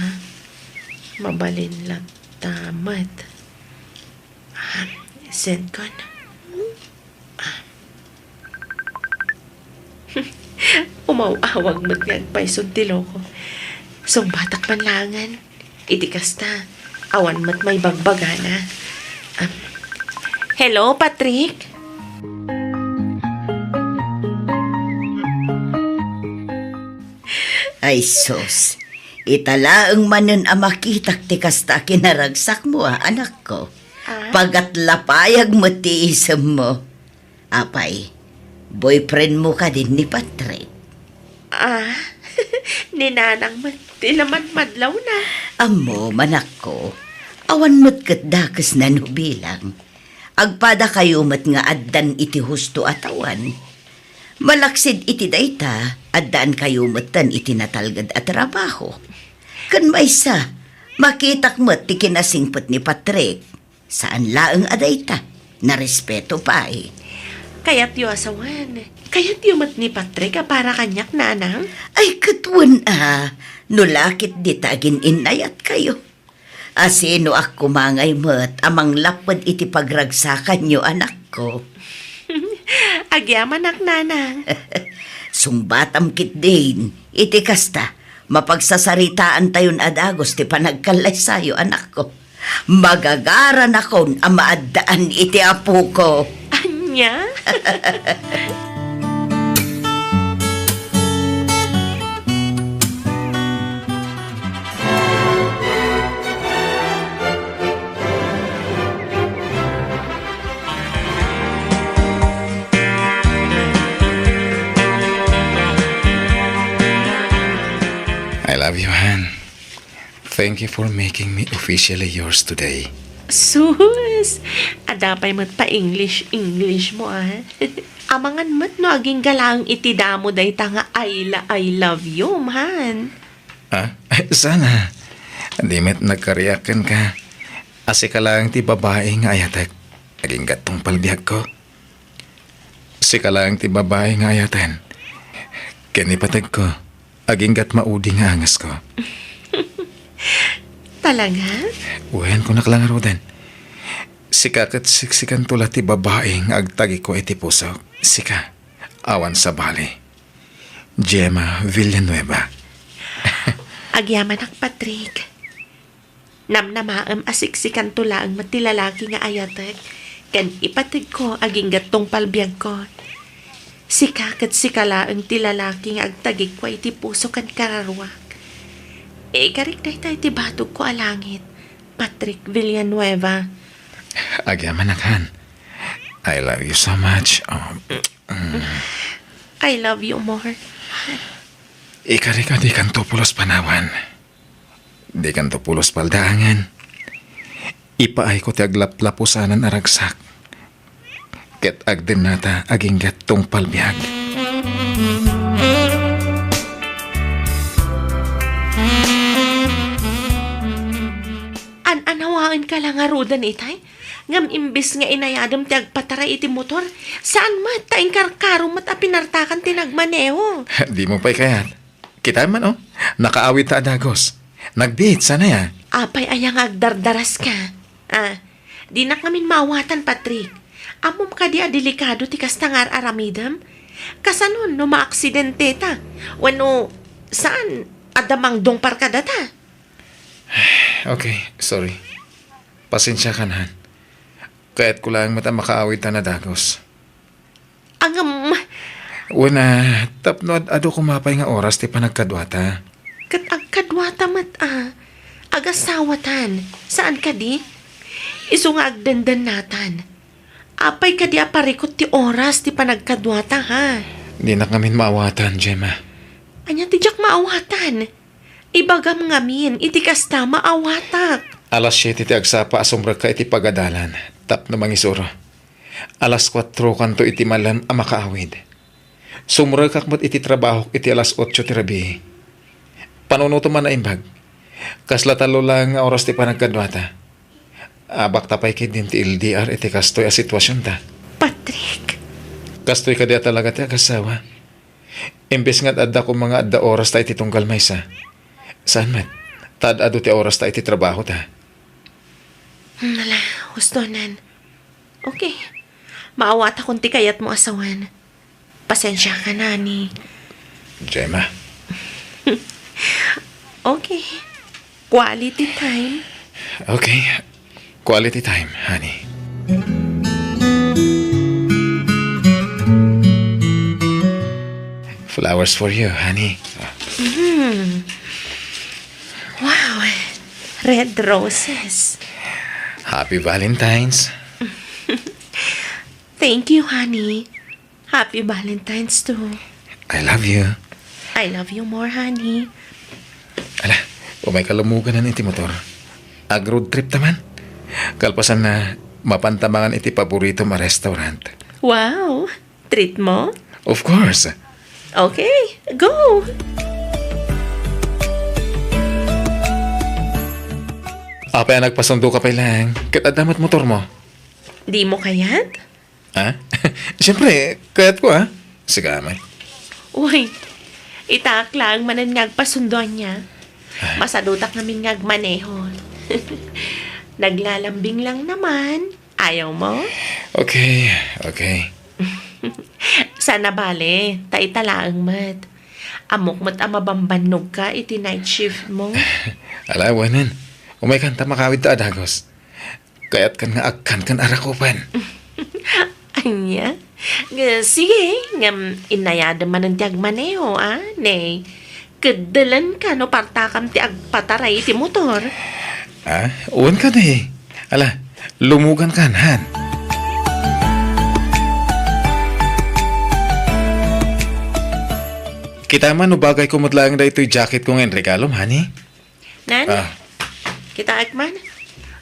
mabalin latta met. Ah, send kon. Ah. Umaw-awag met nga agpayson ti loko. Sungbatak man laengen. Iti kasta, awan met maibagbagana. Ah, hello, Patrick? Ay sus, ita laeng manen a makitak ti kasta a kinaragsakmo, a, anakko. Ah? Pagatlapayag met ti isemmo. Apay, boyfriendmo kadin ni Patrick? Ah, ni Nanang met ti laman madlawna. Ammom, anakko, awan met ket dakesna no bilang. Agpadakayo met nga addan iti husto a tawen. Malaksid iti dayta, addaankayo metten iti natalged a trabaho. Ken maysa, makitak met ti kinasingpet ni Patrick. Saan laeng a dayta, narespeto pay. Kayatyo a sawen. Kayatyo met ni Patrick a para kaniak, Nanang? Ay, ket wen a, no la ket dita agin-innayatkayo. Asinoak koma ngay met a manglapped iti pagragsakanyo, anakko? Agyamanak, Nanang. Sungbatam ketdin, iti kasta, mapagsasaritaantayon a dagus ti panagkallaysayo, anakko. Magagaranakon a maaddaan iti apoko. Ania? I love you, Han. Thank you for making me officially yours today. Sus! Adda pay met pa-English-English mo, ah. Amangan met no agingga laeng iti damo dayta nga I la-, I love you, man. Ah? Ay, sana. Di met nagkariak kenka. A, sika laeng ti babai nga ayatek. Agingga tungpal biagko. Sika laeng ti babai nga ayaten. Ken ipategko, aginggat maudi nga angesko. Talaga? Wen, kunak la ngaruden. Sika ket siksikanto la ti babai nga agtagikua iti pusok. Sika, awan sabali. Gemma Villanueva. Agyamanak, Patrick. Namnamaem a siksikanto laeng met ti lalaki nga ayatek, ken ipategko agingga tungpal biagko. Sika ket sika laeng ti lalaki nga agtagikua iti puso ken kararuak. Ikarik dayta iti batogko a langit, Patrick Villanueva. Agyamanak, Han. I love you so much. Oh, mm. I love you more. Ikarik a dikanto pulos panawan. Dikanto pulos paldaangen. Ipaayko ti aglaplapusanan a ragsak. Ket agdennata agingga tungpal biag. An-anawaenka la ngaruden itay? Ngem imbes nga inayadem ti agpataray iti motor, saan met ta inkarkaro met a pinartakan ti nagmaneho. Dimo pay kayat. Kitaem man, oh. Nakaawidta a dagus. Nagbiit, sana ya. Apay aya nga agdardaraska? Ah, dinak ngamin maawatan, Patrick. Ammom kadi a delikado ti kasta nga ar-aramidem? Kasanon no maaksidenteta? Wenno, saan, adda mangdungpar kadata? Okay, sorry. Pasensiakan, Han. Kayatko laeng met a makaawidta a dagus. Ngem, wen a, tapno ad-adu koma pay nga oras ti panagkaduata. Ket agkaduata met a, agasawatan, saan kadi? Isu nga agdendennatan. Apay kadi a parikut ti oras ti panagkaduata, ha? Dinak ngamin maawatan, Gemma. Ania ti diak maawatan? Ibagam ngamin, iti kasta, maawatak. Alas siete ti agsapa a sumrekka iti pagadalan tapno mangisuro. Alas kuatrokanto iti malem a makaawid. Sumrekak met iti trabahok iti alas otso ti rabii. Panunotem a naimbag. Kasla tallo laeng nga oras ti panagkaduata. Abakta pay ketdin ti L D R iti kastoy a situasionta. Patrick. Kastoy kadi a talaga ti agasawa. Imbes nga ad-adda koma nga adda orasta iti tunggal maysa. Saan met, ta ad-adu ti orasta iti trabahota. Hmm, ala, hustonan. Okay. Maawatakon ti kayatmo a sawen. Pasensiakan, honey. Gemma. Okay. Quality time. Okay. Quality time, honey. Flowers for you, honey. Mm. Wow. Red roses. Happy Valentine's. Thank you, honey. Happy Valentine's too. I love you. I love you more, honey. Ala, umayka lumuganan iti motor. Ag-road trip ta man. Kalpasanna, mapanta mangan iti paboritom a restaurant. Wow! Treat mo? Of course. Okay, go! Apay a nagpasundoka pay laeng, ket adda met motormo? Dimo kayat? Ha? Siyempre, kayatko, ha? Sigamet. Uy, itaak laeng manen nga agpasundo ania. Ah. Masadutak ngamin nga agmaneho. Naglalambing lang naman. Ayaw mo? Okay, okay. Saan a bale, ta ita laeng met. Ammok met a mabambannogka iti night shift mo. Ala, awanen. Umaykan ta makawidta a dagus. Kayatkan nga agkankan a rakupen. Ania? Nga, sige, ngem inayadem manen ti agmaneho, a, ne? Keddelenka no partakam ti agpataray iti motor. A, wen kadi. Ala, lumugankan, han. Kita man no bagayko met laeng daytoy jacketko nga inregalom, honey? Nan? Ah. Kitaek man.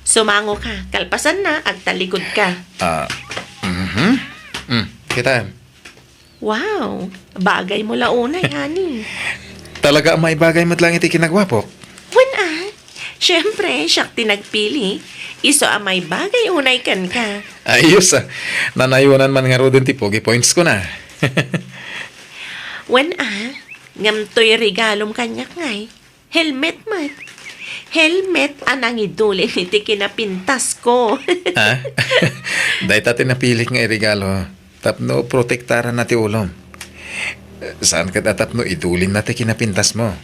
Sumangoka. Kalpasanna, agtalikudka. Ah, mhm. Mm, kitaem. Wow, bagaymo la unay, honey. Talaga a maibagay met laeng iti kinagwapok? Wen a. Siyempre, siak ti nagpili. Isu a maibagay unay kenka. Ayos, a. Nanayonan man ngaruden ti pogi pointsko na. Wen a, ngem toy regalom kaniak ngay. Helmet met. Helmet a nangidulin iti kinapintasko. Ha? Dayta ti napilik nga iregalo tapno protektaranna ti ulom. Saan ket a tapno idulinna ti kinapintasmo.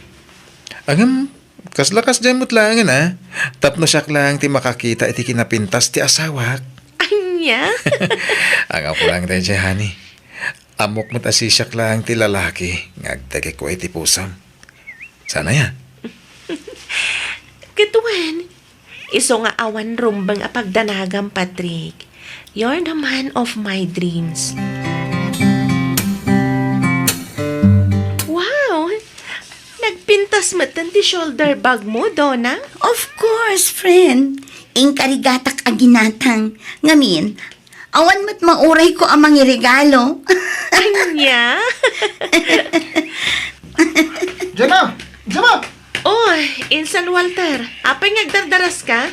Ngem, kasla kasdiay met laengen, a, tapno siak laeng ti makakita iti kinapintas ti asawak. Ania? Anggapo laeng daydiay, honey. Ammok met a sisiak laeng ti lalaki nga agdagikua iti pusom. Saan aya? Ket wen, isu nga awan rumbeng a pagdanagam, Patrick. You're the man of my dreams. Wow! Nagpintas metten ti shoulder bag mo, Donna? Of course, friend. Inkarigatak a ginatang. Ngamin, awan met maurayko a mangiregalo. Ania? Gemma! Gemma! Oh, insan Walter. Apay nga agdardaraska?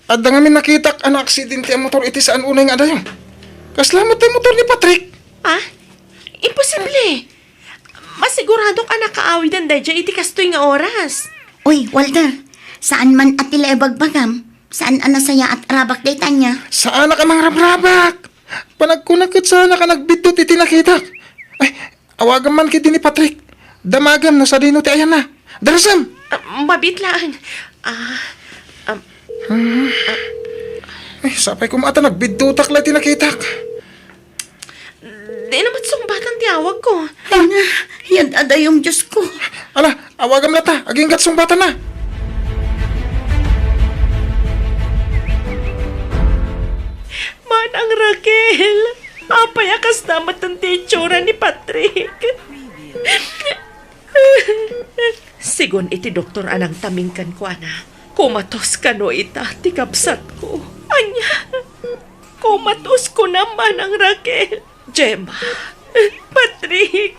Adda ngamin nakitak a naaksidente a motor iti saan unay nga adayo. Kasla met ti motor ni Patrick. Ah? Imposible. Masiguradok a nakaawiden daydiay iti kastoy nga oras. Uy, Walter, saan man a ti la ibagbagam? Saan a nasayaat a rabak dayta ania? Saanak a mangrabrabak! Panagkunak ket saanak a nagbiddut iti nakitak. Ay, awagam man ketdi ni Patrick. Damagem no sadino ti ayanna. Darasem! Ah, mabiit laeng. Ah, um, Hmm. Ay, sapay koma ta nagbiddutak la iti nakitak. Dina met sungbatan ti awagko. Ay na, yan adayom, Diyos ko. Ala, awagam latta, aginggat sungbatanna. Manang Raquel, apay a kasta met ti itsura ni Patrick? Sigun iti doktor a nangtaming kenkuana, komatos kano ita ti kabsatko. Ania? Komatos kunam, Manang Raquel? Gemma, Patrick,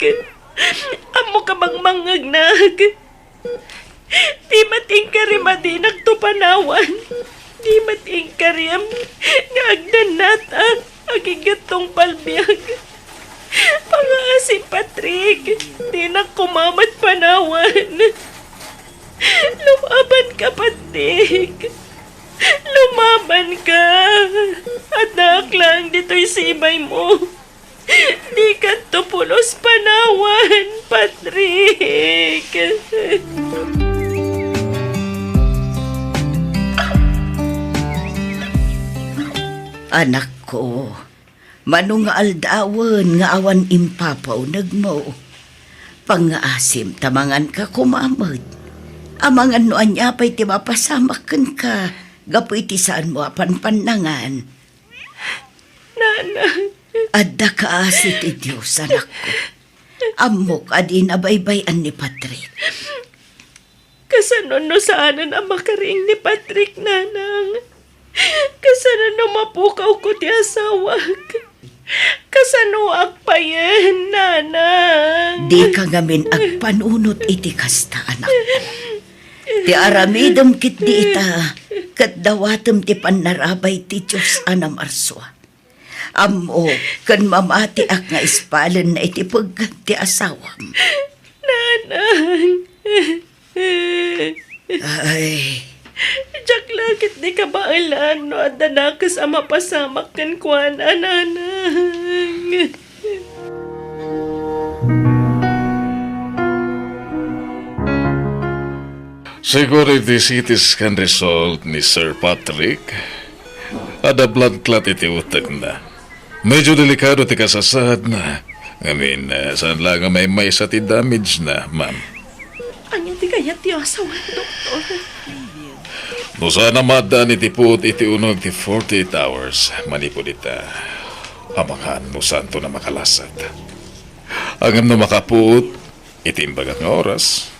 ammok a mangmangngegnak. Di met inkariem a dinakto panawan. Di met inkariem nga agdannatak agingga't tungpal biag. Pangaasim, Patrick, dinak koma met panawan. Lumabanka, Patrick. Lumabanka. Addaak laeng ditoy sibaymo. Dikanto pulos panawan, Patrick. Anakko, mano nga aldawen nga awan impapaunegmo? Pangngaasim ta manganka koma met. Amangan no ania pay ti mapasamak kenka gapu iti saanmo a panpannangan. Nana. Adda kaasi ti Dios, anakko. Ammok a dina baybay-an ni Patrick. Kasano no saanen a makariing ni Patrick, Nanang? Kasano no mapukawko ti asawak? Kasanoak payen, Nanang? Dika ngamin agpanunot iti kasta, anakko. Ti aramidem ketdi ita, ket dawatem ti pannarabay ti Dios a namarsua. Ammok ken mamatiak nga ispalenna iti pegget ti asawam. Nanang! Ay. Diak la ketdi kabaelan no adda nakes a mapasamak kenkuana, Nanang. Siguro iti C T scan result ni Sir Patrick, adda blood clot iti utekna. Medyo delikado ti kasasaadna. Ngamin, eh, saan la nga maymaysa ti damage na, ma'am. Ania ti kayat ti asawak, doktor? No saan a maaddaan iti puot iti uneg ti forty-eight hours manipud ita, amangan no saanto na makalasat. Ngem no makapuot iti imbagak nga oras,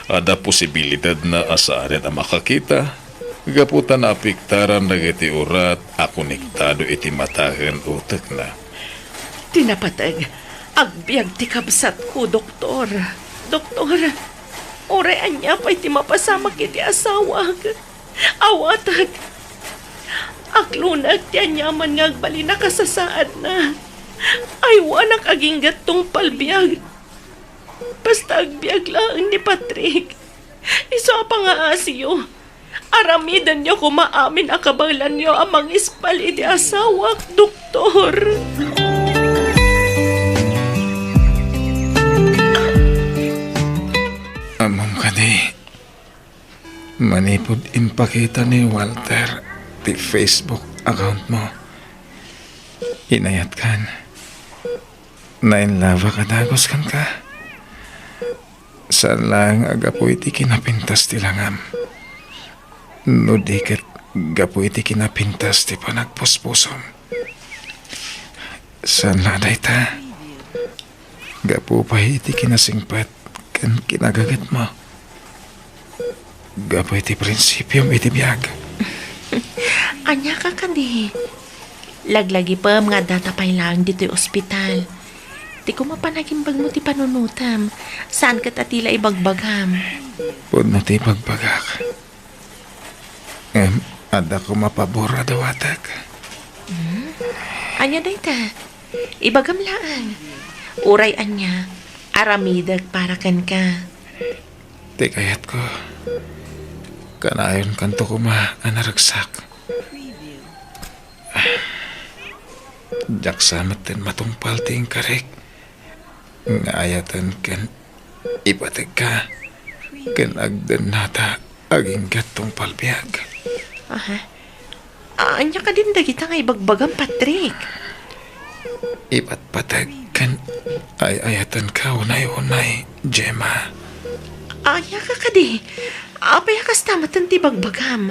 adda posibilidadna a saanen a makakita gapu ta naapektaran dagiti urat a konektado iti mata ken utekna. Ti napateg, agbiag ti kabsatko, doktor. Doktor, uray ania pay ti mapasamak iti asawak. Awatek! Aklonak ti aniaman nga agbalin a kasasaadna. Aywanak agingga't tungpal biag. Basta agbiag laeng ni Patrick. Isu a pangaasiyo. Aramidenyo koma amin a kabaelanyo a mangispal iti asawak, doktor. Ammom kadi, manipud impakita ni Walter ti Facebook account mo, inayatkan. Nainlove a dagus kenka. Saan laeng a gapu iti kinapintas ti langam, no di ket gapu iti kinapintas ti panagpuspusom. Saan la dayta. Gapu pay iti kinasingpet ken kinagagetmo. Gapu iti prinsipiom iti biag. Ania ka kadi? Laglagipem nga addata pay laeng ditoy ospital. Ti koma panagimbagmo ti panunotem, saan ket a ti la ibagbagam. Pudno ti ibagbagak. Ngem adda koma pabor a dawatek. Hmm? Ania dayta? Ibagam laeng. Uray ania, aramidek para kenka. Ti kayatko, kanayonkanto koma a naragsak. Diak sa metten matungpal ti inkarik nga ayaten ken ipategka ken agdennata agingga't tungpal biag. Aha. Ania kadin dagita nga ibagbagam, Patrick? Ipatpateg ken ay-ayatenka unay-unay, Gemma. Ania ka kadi? Apay a kasta metten ti ibagbagam?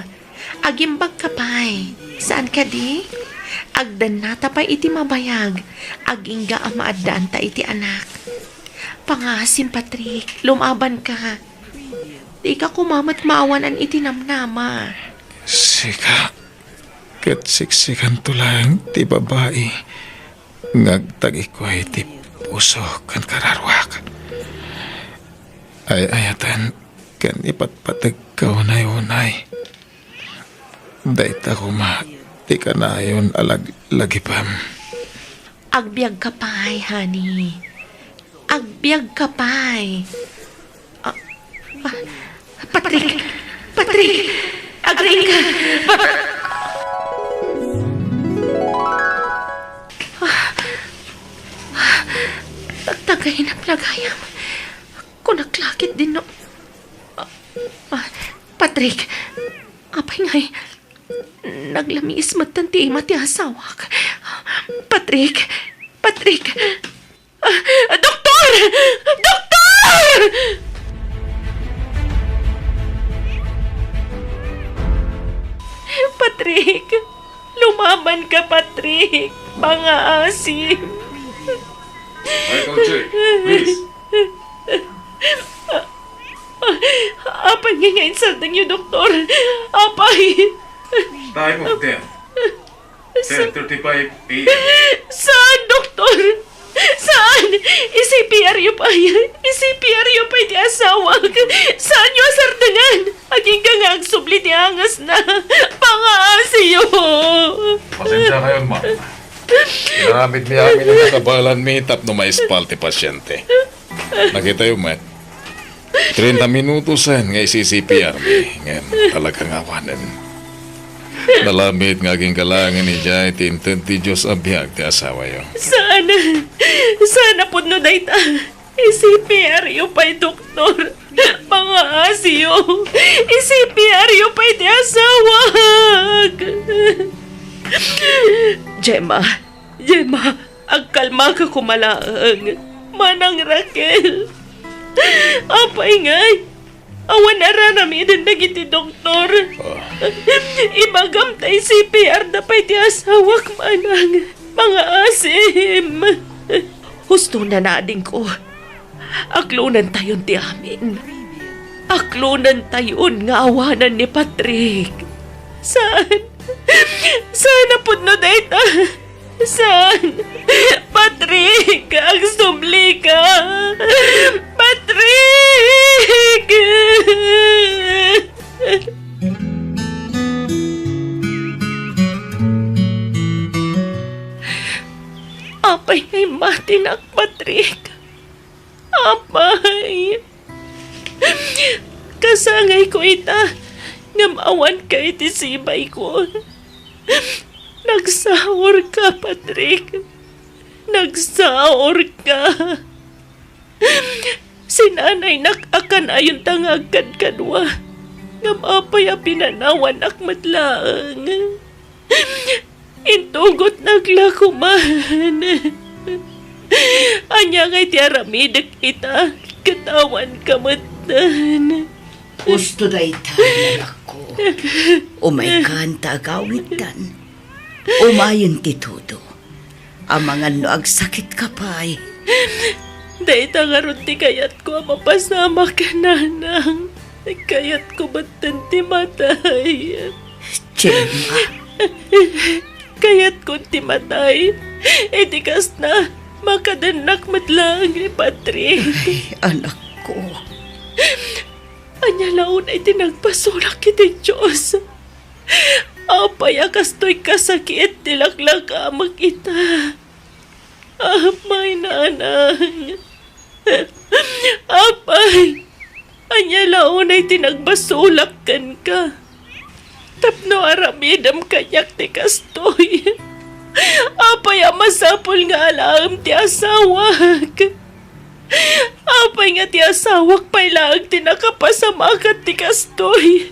Agimbagka pay. Saan kadi? Agdannata pay iti mabayag, agingga a maaddaanta iti anak. Pangaasim, Patrick, lumabanka. Dika koma met maawan-an iti namnama. Sika, ket siksikanto laeng ti babai nga agtagikuay ti puso ken kararuak. Ay-ayaten ken ipatpategka unay-unay. Dayta koma ti kanayon a lag-, lagipem. Agbiagka pay, honey. Agbiagka pay. Ah, ah, Patrick! Patrick! Agriingka! Pat-, ah, ah, tagtagayna, gayam. Kunak la ket dinno. Ah, ah, Patrick! Apay ngay, naglamiis metten ti ima ti asawak. Patrick! Patrick! Ah, doktor! Doktor! Patrick! Lumabanka, Patrick! Pangaasim! Michael J, please. Apay nga, nga insardengyo, doktor? Apay! Time of death, ten thirty-five A M. Saan, doktor? Saan? I-C P R yo pay. I-C P R yo pay ti asawak. Saanyo a sardengan? Agingga nga agsubli ti angasna. Pangaasiyo. Pasensya kayo, ma'am. Inaramid mi amin ang kabalanmi tapno maispal ti pasyente. Nakitayo met. Treinta minutos nga isi-C P R mi, ngem talaga nga awanen. Nalabit nga agingga laengen idiay ti inted ti Dios a biag ti asawayo. Saan? Saan a pudno dayta? I-C P R yo pay, doktor. Pangaasiyo. I-C P R yo pay ti asawak. Gemma, Gemma, agkalmaka koma laeng. Manang Raquel. Apay ngay, awan a raramiden dagiti doktor. Ah. Ibagam ta i-C P R da pay ti asawak, manang. Mangaasim. Husto na, nadingko. Aklonentayon ti amin. Aklonentayon nga awanan ni Patrick. Saan? Saan a pudno dayta? Saan? Patrick, agsublika! Patrick! Apay nga immatinak, Patrick? Apay, kasangayko ita, ngem awanka iti sibayko. Nagsaurka, Patrick. Nagsaurka. Sinanaynak a kanayonta nga agkadkadua, ngem apay a pinanawannak met laeng? Intugotnak la koman. Ania ngay ti aramidek ita ket awanka metten? Husto dayta, anakko. Umaykan ta agawidtan. Umayen ti tudo. Amangan no agsakitka pay. Dayta ngarud ti kayatko a mapasamak, nanang. Kayatko metten ti matay. Gemma. Kayatkon ti matay. Iti kasta, makadennak met laeng ni Patrick. Ay, anakko. Ania la unay ti nagbasolak iti Dios? Apay a kastoy kasakit ti laklakamek ita? Apay, nanang. Apay, ania la unay ti nagbasolak kenka? Tapno aramidem kaniak ti kastoy. Apay a masapul nga alaem ti asawak? Apay nga ti asawak pay laeng ti nakapasamakan ti kastoy?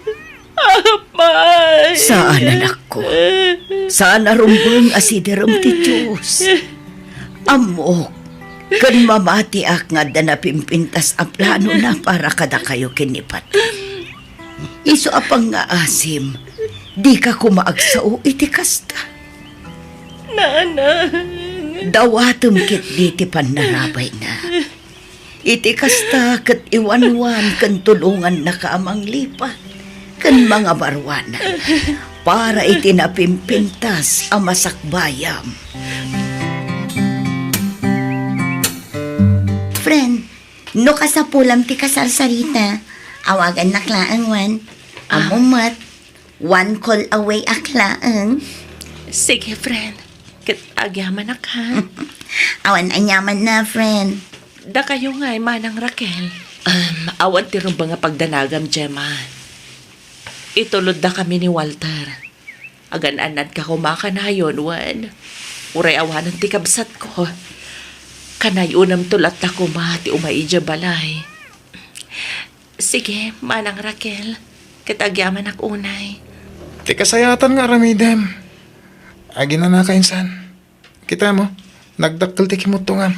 Apay! Saan, anakko. Saan a rumbeng a siderem ti Dios. Ammok, ken mamatiak nga adda napimpintas a planona para kadakayo ken ni Patrick. Isu a pangngaasim, Dika koma agsao iti kasta. Nanang. Dawatem ketdi ti pannarabayna. Iti kasta ket iwanwan ken tulongannaka a manglipat ken mangabaruanan para iti napimpintas a masakbayam. Friend, no kasapulam ti kasarsarita, awagannak laeng wen. Ah. Ammo met, one call away ak laeng. Sige, friend. Ket agyamanak, ha? Awan aniamanna, friend. Dakayo ngay, Manang Raquel. Um, awan ti rumbeng a pagdanagam, Gemma. Itulodda kami ni Walter. Agan-annadka koma kanayon, wen. Uray awanen ti kabsatko. Kanayonemto latta koma ti umay idiay balay. Sige, Manang Raquel, ket agyamanak unay. Ti kasayaatan nga aramidem, aginanaka insan. Kitamo, nagdakkel ti kimutongam.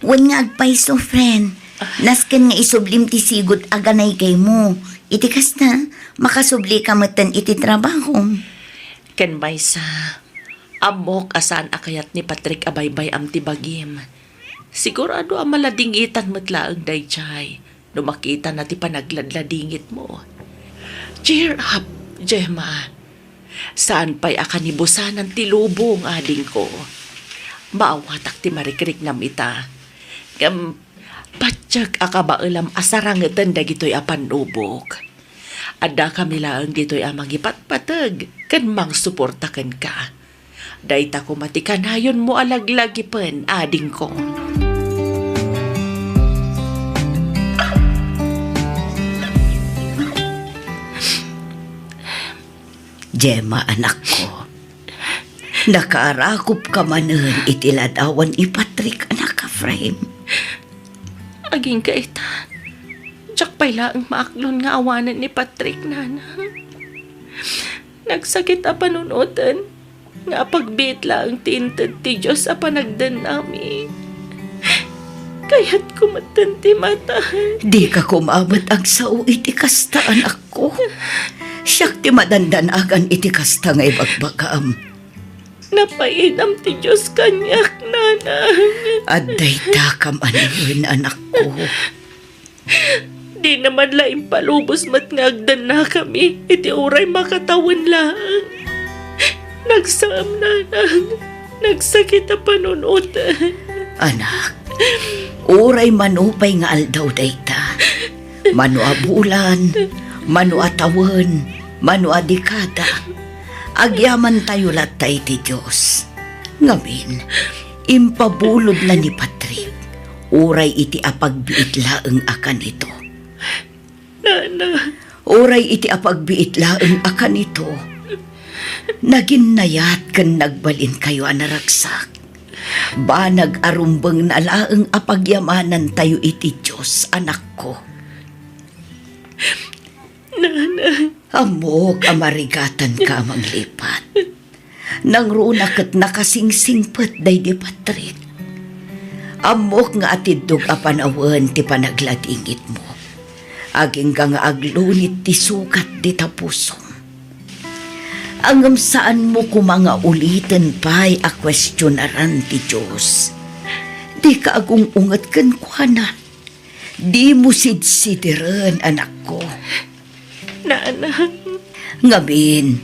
Wen nga agpayso, friend. Nasken nga isublim ti sigud a ganaygaymo. Iti kasta, makasublika metten iti trabahom. Ken maysa, ammok a saan a kayat ni Patrick a baybay-am ti bagim. Sigurado a maladingitan met laeng daydiay no makitana ti panagladladingitmo. Cheer up, Gemma. Saan pay a kanibusanan ti lubong, adingko. Maawatak ti marikriknam ita. Ngem, patiek a kabaelam a sarangeten dagitoy a pannubok. Addakami laeng ditoy a mangipatpateg ken mangsuporta kenka. Dayta koma ti kanayonmo a laglagipen, adingko. Gemma, anakko, nakaarakupka manen iti ladawan ni Patrick, anak Efraim. Agingga ita, diak pay laeng maaklon nga awanen ni Patrick, nanang. Nagsakit a panunoten nga apagbiit laeng ti inted ti Dios a panagdennami. Kayatko metten ti matan. Dika koma met agsao iti kasta, anakko. Siak ti madandanagan iti kasta nga ibagbagam. Napainam ti Dios kaniak, nanang. Adda itakam a nawen, anakko. Dina man la impalubos met nga agdennakami iti uray makatawen laeng. Nagsam, nanang. Nagsakit a panunoten. Anak, uray mano pay nga aldaw dayta, mano a bulan, mano a tawen, mano a dekada, agyamantayo latta iti Dios. Ngamin, impabulodna ni Patrick, uray iti apagbiit laeng a kanito. Nana. Uray iti apagbiit laeng a kanito, naginnayat ken nagbalinkayo a naragsak. Banag a rumbengna laeng a pagyamanantayo iti Dios, anakko. Nana. Ammok a marigatanka a manglipat. Nangruna ket nakasingsingpet daydi Patrick. Ammok nga atiddog a panawen ti panagladingitmo. Agingga nga aglunit ti sukat dita pusom. Ngem saanmo koma nga uliten pay a kuestionaran ti Dios. Dika agung-unget kenkuana. Dimo sidsideren, anakko. Nanang. Ngamin,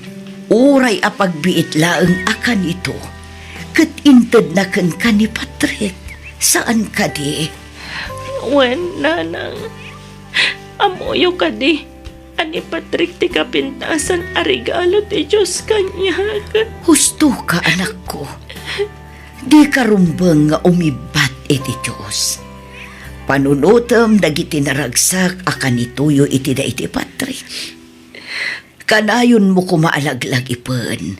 uray apagbiit laeng a kanito, ket intedna kenka ni Patrick, saan kadi? Wen, nanang. Ammoyo kadi a ni Patrick ti kapintasan a regalo ti Dios kaniak. Hustoka, anakko. Dika rumbeng nga umibbat iti Dios. Panunotem dagiti naragsak a kanitoyo iti daydi Patrick. Kanayonmo koma a laglagipen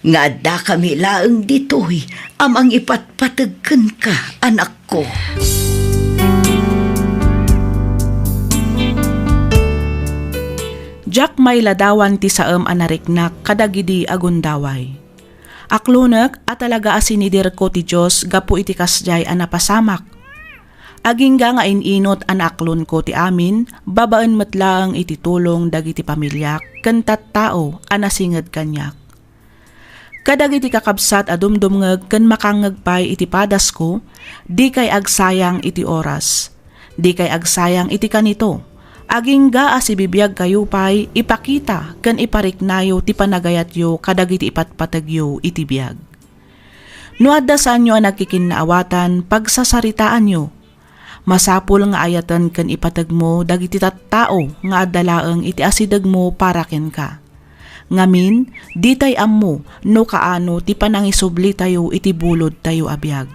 nga addakami laeng ditoy a mangipatpateg kenka, anakko. Diak mailadawan ti saem a nariknak kadagidi a gundaway. Aklonek a talaga a sinidirko ti Dios gapu iti kasdiay a napasamak. Agingga nga in-inut a naaklonko ti amin, babaen met laeng iti tulong dagiti pamiliak ken tattao a nasinged kaniak. Kadagiti kakabsat a dumdumngeg ken makangngeg pay iti padasko, dikay agsayang iti oras. Dikay agsayang iti kanito. Agingga a sibibiagkayo pay, ipakita ken ipariknayo ti panagayatyo kadagiti ipatpategyo iti biag. No adda saanyo a nagkikinnaawatan, pagsasaritaanyo. Masapul nga ayaten ken ipategmo dagiti tattao nga adda laeng iti asidegmo para kenka. Ngamin, ditay ammo no kaano ti panangisublitayo iti bulodtayo a biag.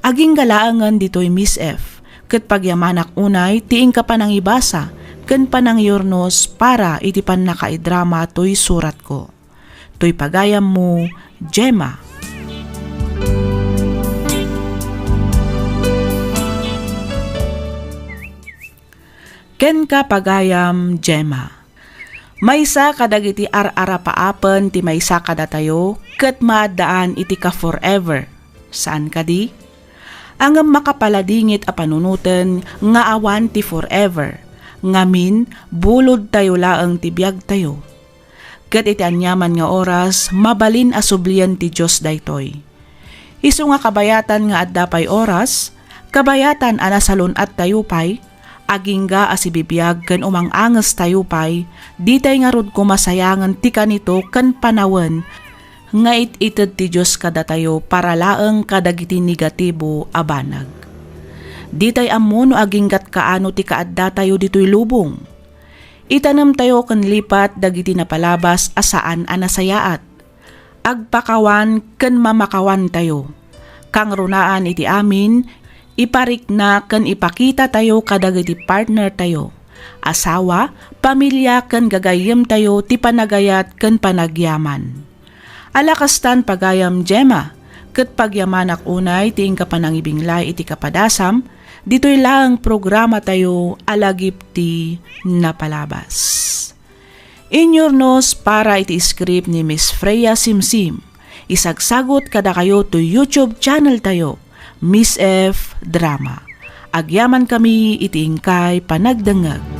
Agingga laengen ditoy Miss F, ket pagyamanak unay ti inka panangibasa ken panangiyurnos para iti pannakaidrama toy suratko. Toy pagayammo, Gemma. Kenka, pagayam Gemma. Maysa kadagiti ar-arapaapen ti maysa kadatayo ket maaddaan iti ka-forever. Saan kadi? Ngem makapaladingit a panunoten nga awan ti forever. Ngamin, bulodtayo laeng ti biagtayo. Ket iti aniaman nga oras, mabalin a sublien ti Dios daytoy. Isu nga kabayatan nga adda pay oras, kabayatan a nasalun-attayo pay, agingga a sibibiag ken umang-angestayo pay, ditay ngarud koma sayangen ti kanito ken panawen nga it-ited ti Dios kadatayo para laeng kadagiti negatibo a banag. Ditay ammo no aginggat kaano ti kaaddatayo ditoy lubong. Itanemtayo ken lipat dagiti napalabas a saan a nasayaat. Agpakawan ken mamakawantayo. Kangrunaan iti amin, iparikna ken ipakitatayo kadagiti partnertayo, asawa, pamilia ken gagayyemtayo ti panagayat ken panagyaman. Alakastan, pagayam Gemma, ket pagyamanak unay ti inka panangibinglay iti kapadasam, ditoy laeng programatayo a lagip ti napalabas. Inyurnos para iti script ni Miss Freya Simsim. Isagsagut kadakayo to YouTube channel tayo, Miss F Drama. Agyaman kami iti inkay panagdengngeg.